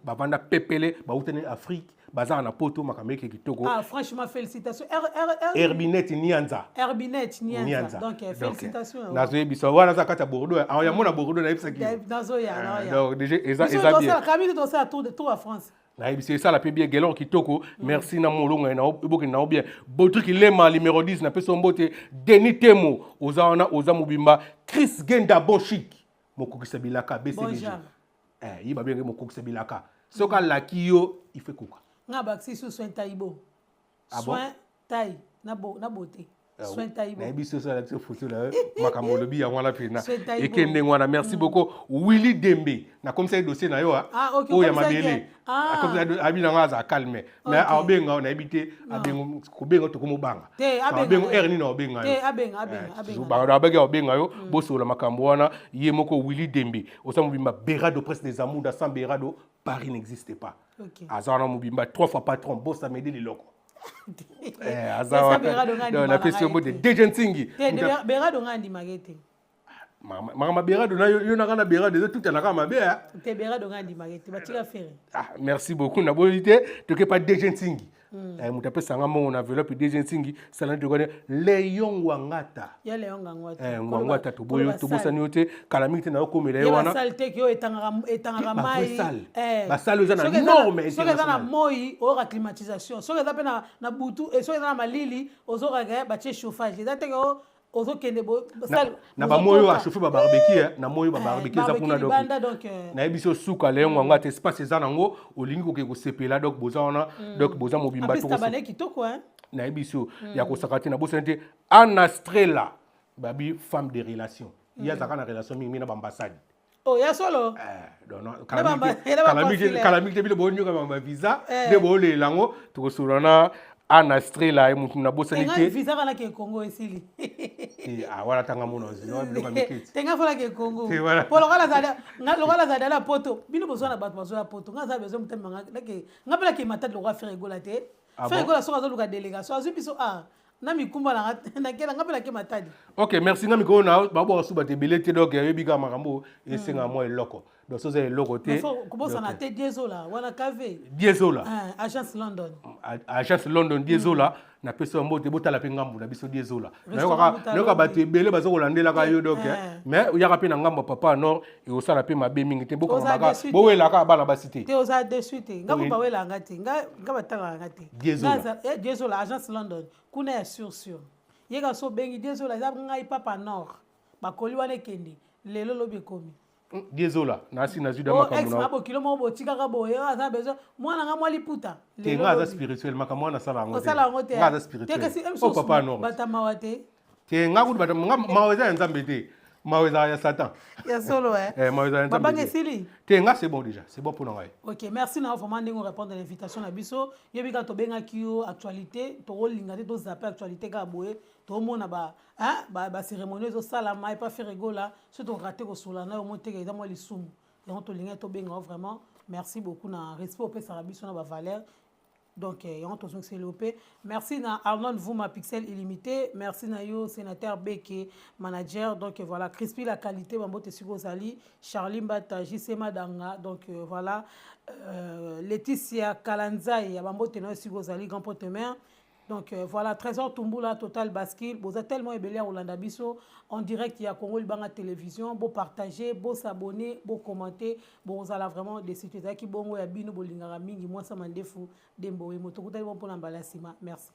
bavanda pepele, bautani Afrique, bazaka na poto, makambo eke kitoko. Ah, franchement, félicitations R, R, R. Herbinet Nianza. Herbinet Nianza. Nianza. Donc félicitations. Nazoyebisa wana aza kati ya Bordeaux, awa yango na Bordeaux nayebisaki yo. Nazoya. Eh, Nazoya. donc déjà eza Biso eza bien. tosala kami, tosala tour de tour ya France. Nayebisi esala mpe bien, gelor kitoko. Merci na molongo na ebokende na yo bien. Bodrik Lema numéro 10, napesi yo mbote. Denis Temo, oza wana, oza mobimba. Chris Genda, bon chic, mokokisa bilaka BCBG. Bon genre. Eh, ye babenge mokokisa bilaka, soki alaki yo ife koka. Nga bakisi su soin taibo. Ah bon? Soin tai na beauté, soin taibo. Nayebi so osala biso foto na yo, makambo olobi yango wana mpena. Soin taibo. Eke ndenge wana. Merci beaucoup Willy Dembe, nakomisa ye dossier na yo, ah. Ah, ok, Oyo ya okomisaki ye. mabele. Ah. Akomisa abi nango aza calme, mais aobenga yo, nayebi te abenga kobenga tokomobanga. Te, abenga Abenga ye. heure nini aobenga yo? Te, abenga, abenga, abenga. Abenge aobenga yo, bosola makambo wana. Ye moko Willy Dembe, oza mobimba. Berado, presse des Amuda, sans Berado Paris n'existe pas. Aza wana mobimba, trois fois patron bosamedi liloko. Eh, aza Esa wana. Berado nga Donc, andimaka napesi yo ngai mbote te. DJ Ntingi. Te, Berado nga andimaka te. Makambo Berado na yo, yo naka na Berado ezotutanaka mabe, ah. Te, Berado nga andimaka te, batika Ferre. Ah, merci beaucoup. Naboyi te toke pa DG Ntingi. Eh, moto apesanga mbongo na enveloppe, DG Ntingi salani tokone Leon Wangata. Ya Leon Ngangwata. Eh, Ngwangwata, toboyi tobosani yo te, kala mingi te nayokomela ye Ye wana. basale te ke oyo etangaka Te, ba mai. vraie salle. Eh. Basale oyo eza na Soki norme soki eza na internationale. moi, oyoka climatisation. Soki eza mpe na butu, soki eza na malili, ozokaka batie chauffage. Eza teke ozokende Na bamoi oyo achauffe babarbecue, na moi oyo babarbecue eza kuna. Donc libanda, donc nayebi so suka Leon Ngwangwa te, espace eza nango, olingi koke kosepela. Donc boza wana, donc boza mobimba. Apesi tabane kitoko, hein. Nayebi so ya kosaka te. Nabosani te Anastrela, babi femme de relation, ye azalaka na relation mingi na baambassade. Oh, ya solo. Eh, donc, non, Na na kala mingi te baconsulaire. Kala mingi te bino boyoka bavisa Eh. nde boyolela yango. Tokosolola na Anastrela, ye motu nabosani Tenga te. Visa kana ke Congo esili. Te, ah, wana tanga mona ozwi biloko ya miketi. Tenga fola ke Congo. Te, voilà. Po lokola azali na poto, bino bozwa na bato bazwa ya poto. Nga aza besoin motema nga nake nga mpe nake Matadi lokola Ferre Gola te. Ah Ferre bon? Gola soki azoluka délégation, azwi biso a na mikumba nanga nakela nga mpe nake Matadi. Ok, merci. Nga mikolo na babwaka su bato ebele te, donc oyebi kaka makambo esengaka mwa eloko, donc soza eloko te. Kobosana te Diesola wana KV. Diesola. Ah, agence London. Agence London, Diesola, napesi yo mbote. Botala mpe ngambu na biso Diesola. Restaurant Mutalobi. Nayoka bato ebele baza kolandelaka yo, donc Eh. mais oyaka mpe na ngambo ya papa nord, ekosala mpe mabe mingi te. Oza Bokamaka déçu te. bowelaka bana basi te. Te, oza déçu te. Nga Oui. kuba welanga te, nga batangaka nga te. Diesola. Diesola, agence London kuna ya sur sur ye ka so obengi Diesola, eza ngai papa nord, bakoli wana ekende lelo, lobi ekomi. Diesola nasi nazwi da O makambo ex na mabokilo moko botikaka boye, oyo aza besoin mwana nga mwa liputa. Te, nga aza spirituel, makambo wana asala yango te. Osala yango te. Nga aza Te, spirituel. kasi O papa nord. Batamawa te. Te, nga kutu bato nga mawa eza ya Nzambe te, mawa ezala ya Satan. Ya solo, eh. Eh, mawa ezala ya Nzambe Babanga te. esili. Te, nga c'est bon déjà, c'est bon mpona ngai. Ok, merci na yo vraiment ndenge orépondre na invitation na biso. Yebi kaka tobengaki yo actualité, tokolinga te tozape actualité kaka boye. Tomona ba hein, ba cérémonie ezosalama epa Ferre Gola, so torate kosola na yo mo teke, eza mwa lisumu. Yango tolingai tobenga yo. Vraiment merci beaucoup na respect opesaka biso na bavaleur. Donc yango tozongiseli yo mpe merci na Arnold Vuma, Pixel Illimité. Merci na yo, sénateur Beke, manager. Donc voilà, Crispi la qualité, bambote siko ozali, Charlie Mbata, JC Madanga. Donc voilà, Laetitia Kalanzai ya bambote na yo siko ozali, grand pote mère. Donc voilà, Trésor Tumbula, Total Bascule. Boza tellement ebele ya kolanda biso en direct ya Congo Libanga Télévision. Bo partager, bo s'abonner, bo commenter. Bozala vraiment déçus. Ezalaki bongo ya bino bolingaka mingi, mwasa mandefu dembo moto kutali bo mpona mbala ya nsima. Merci.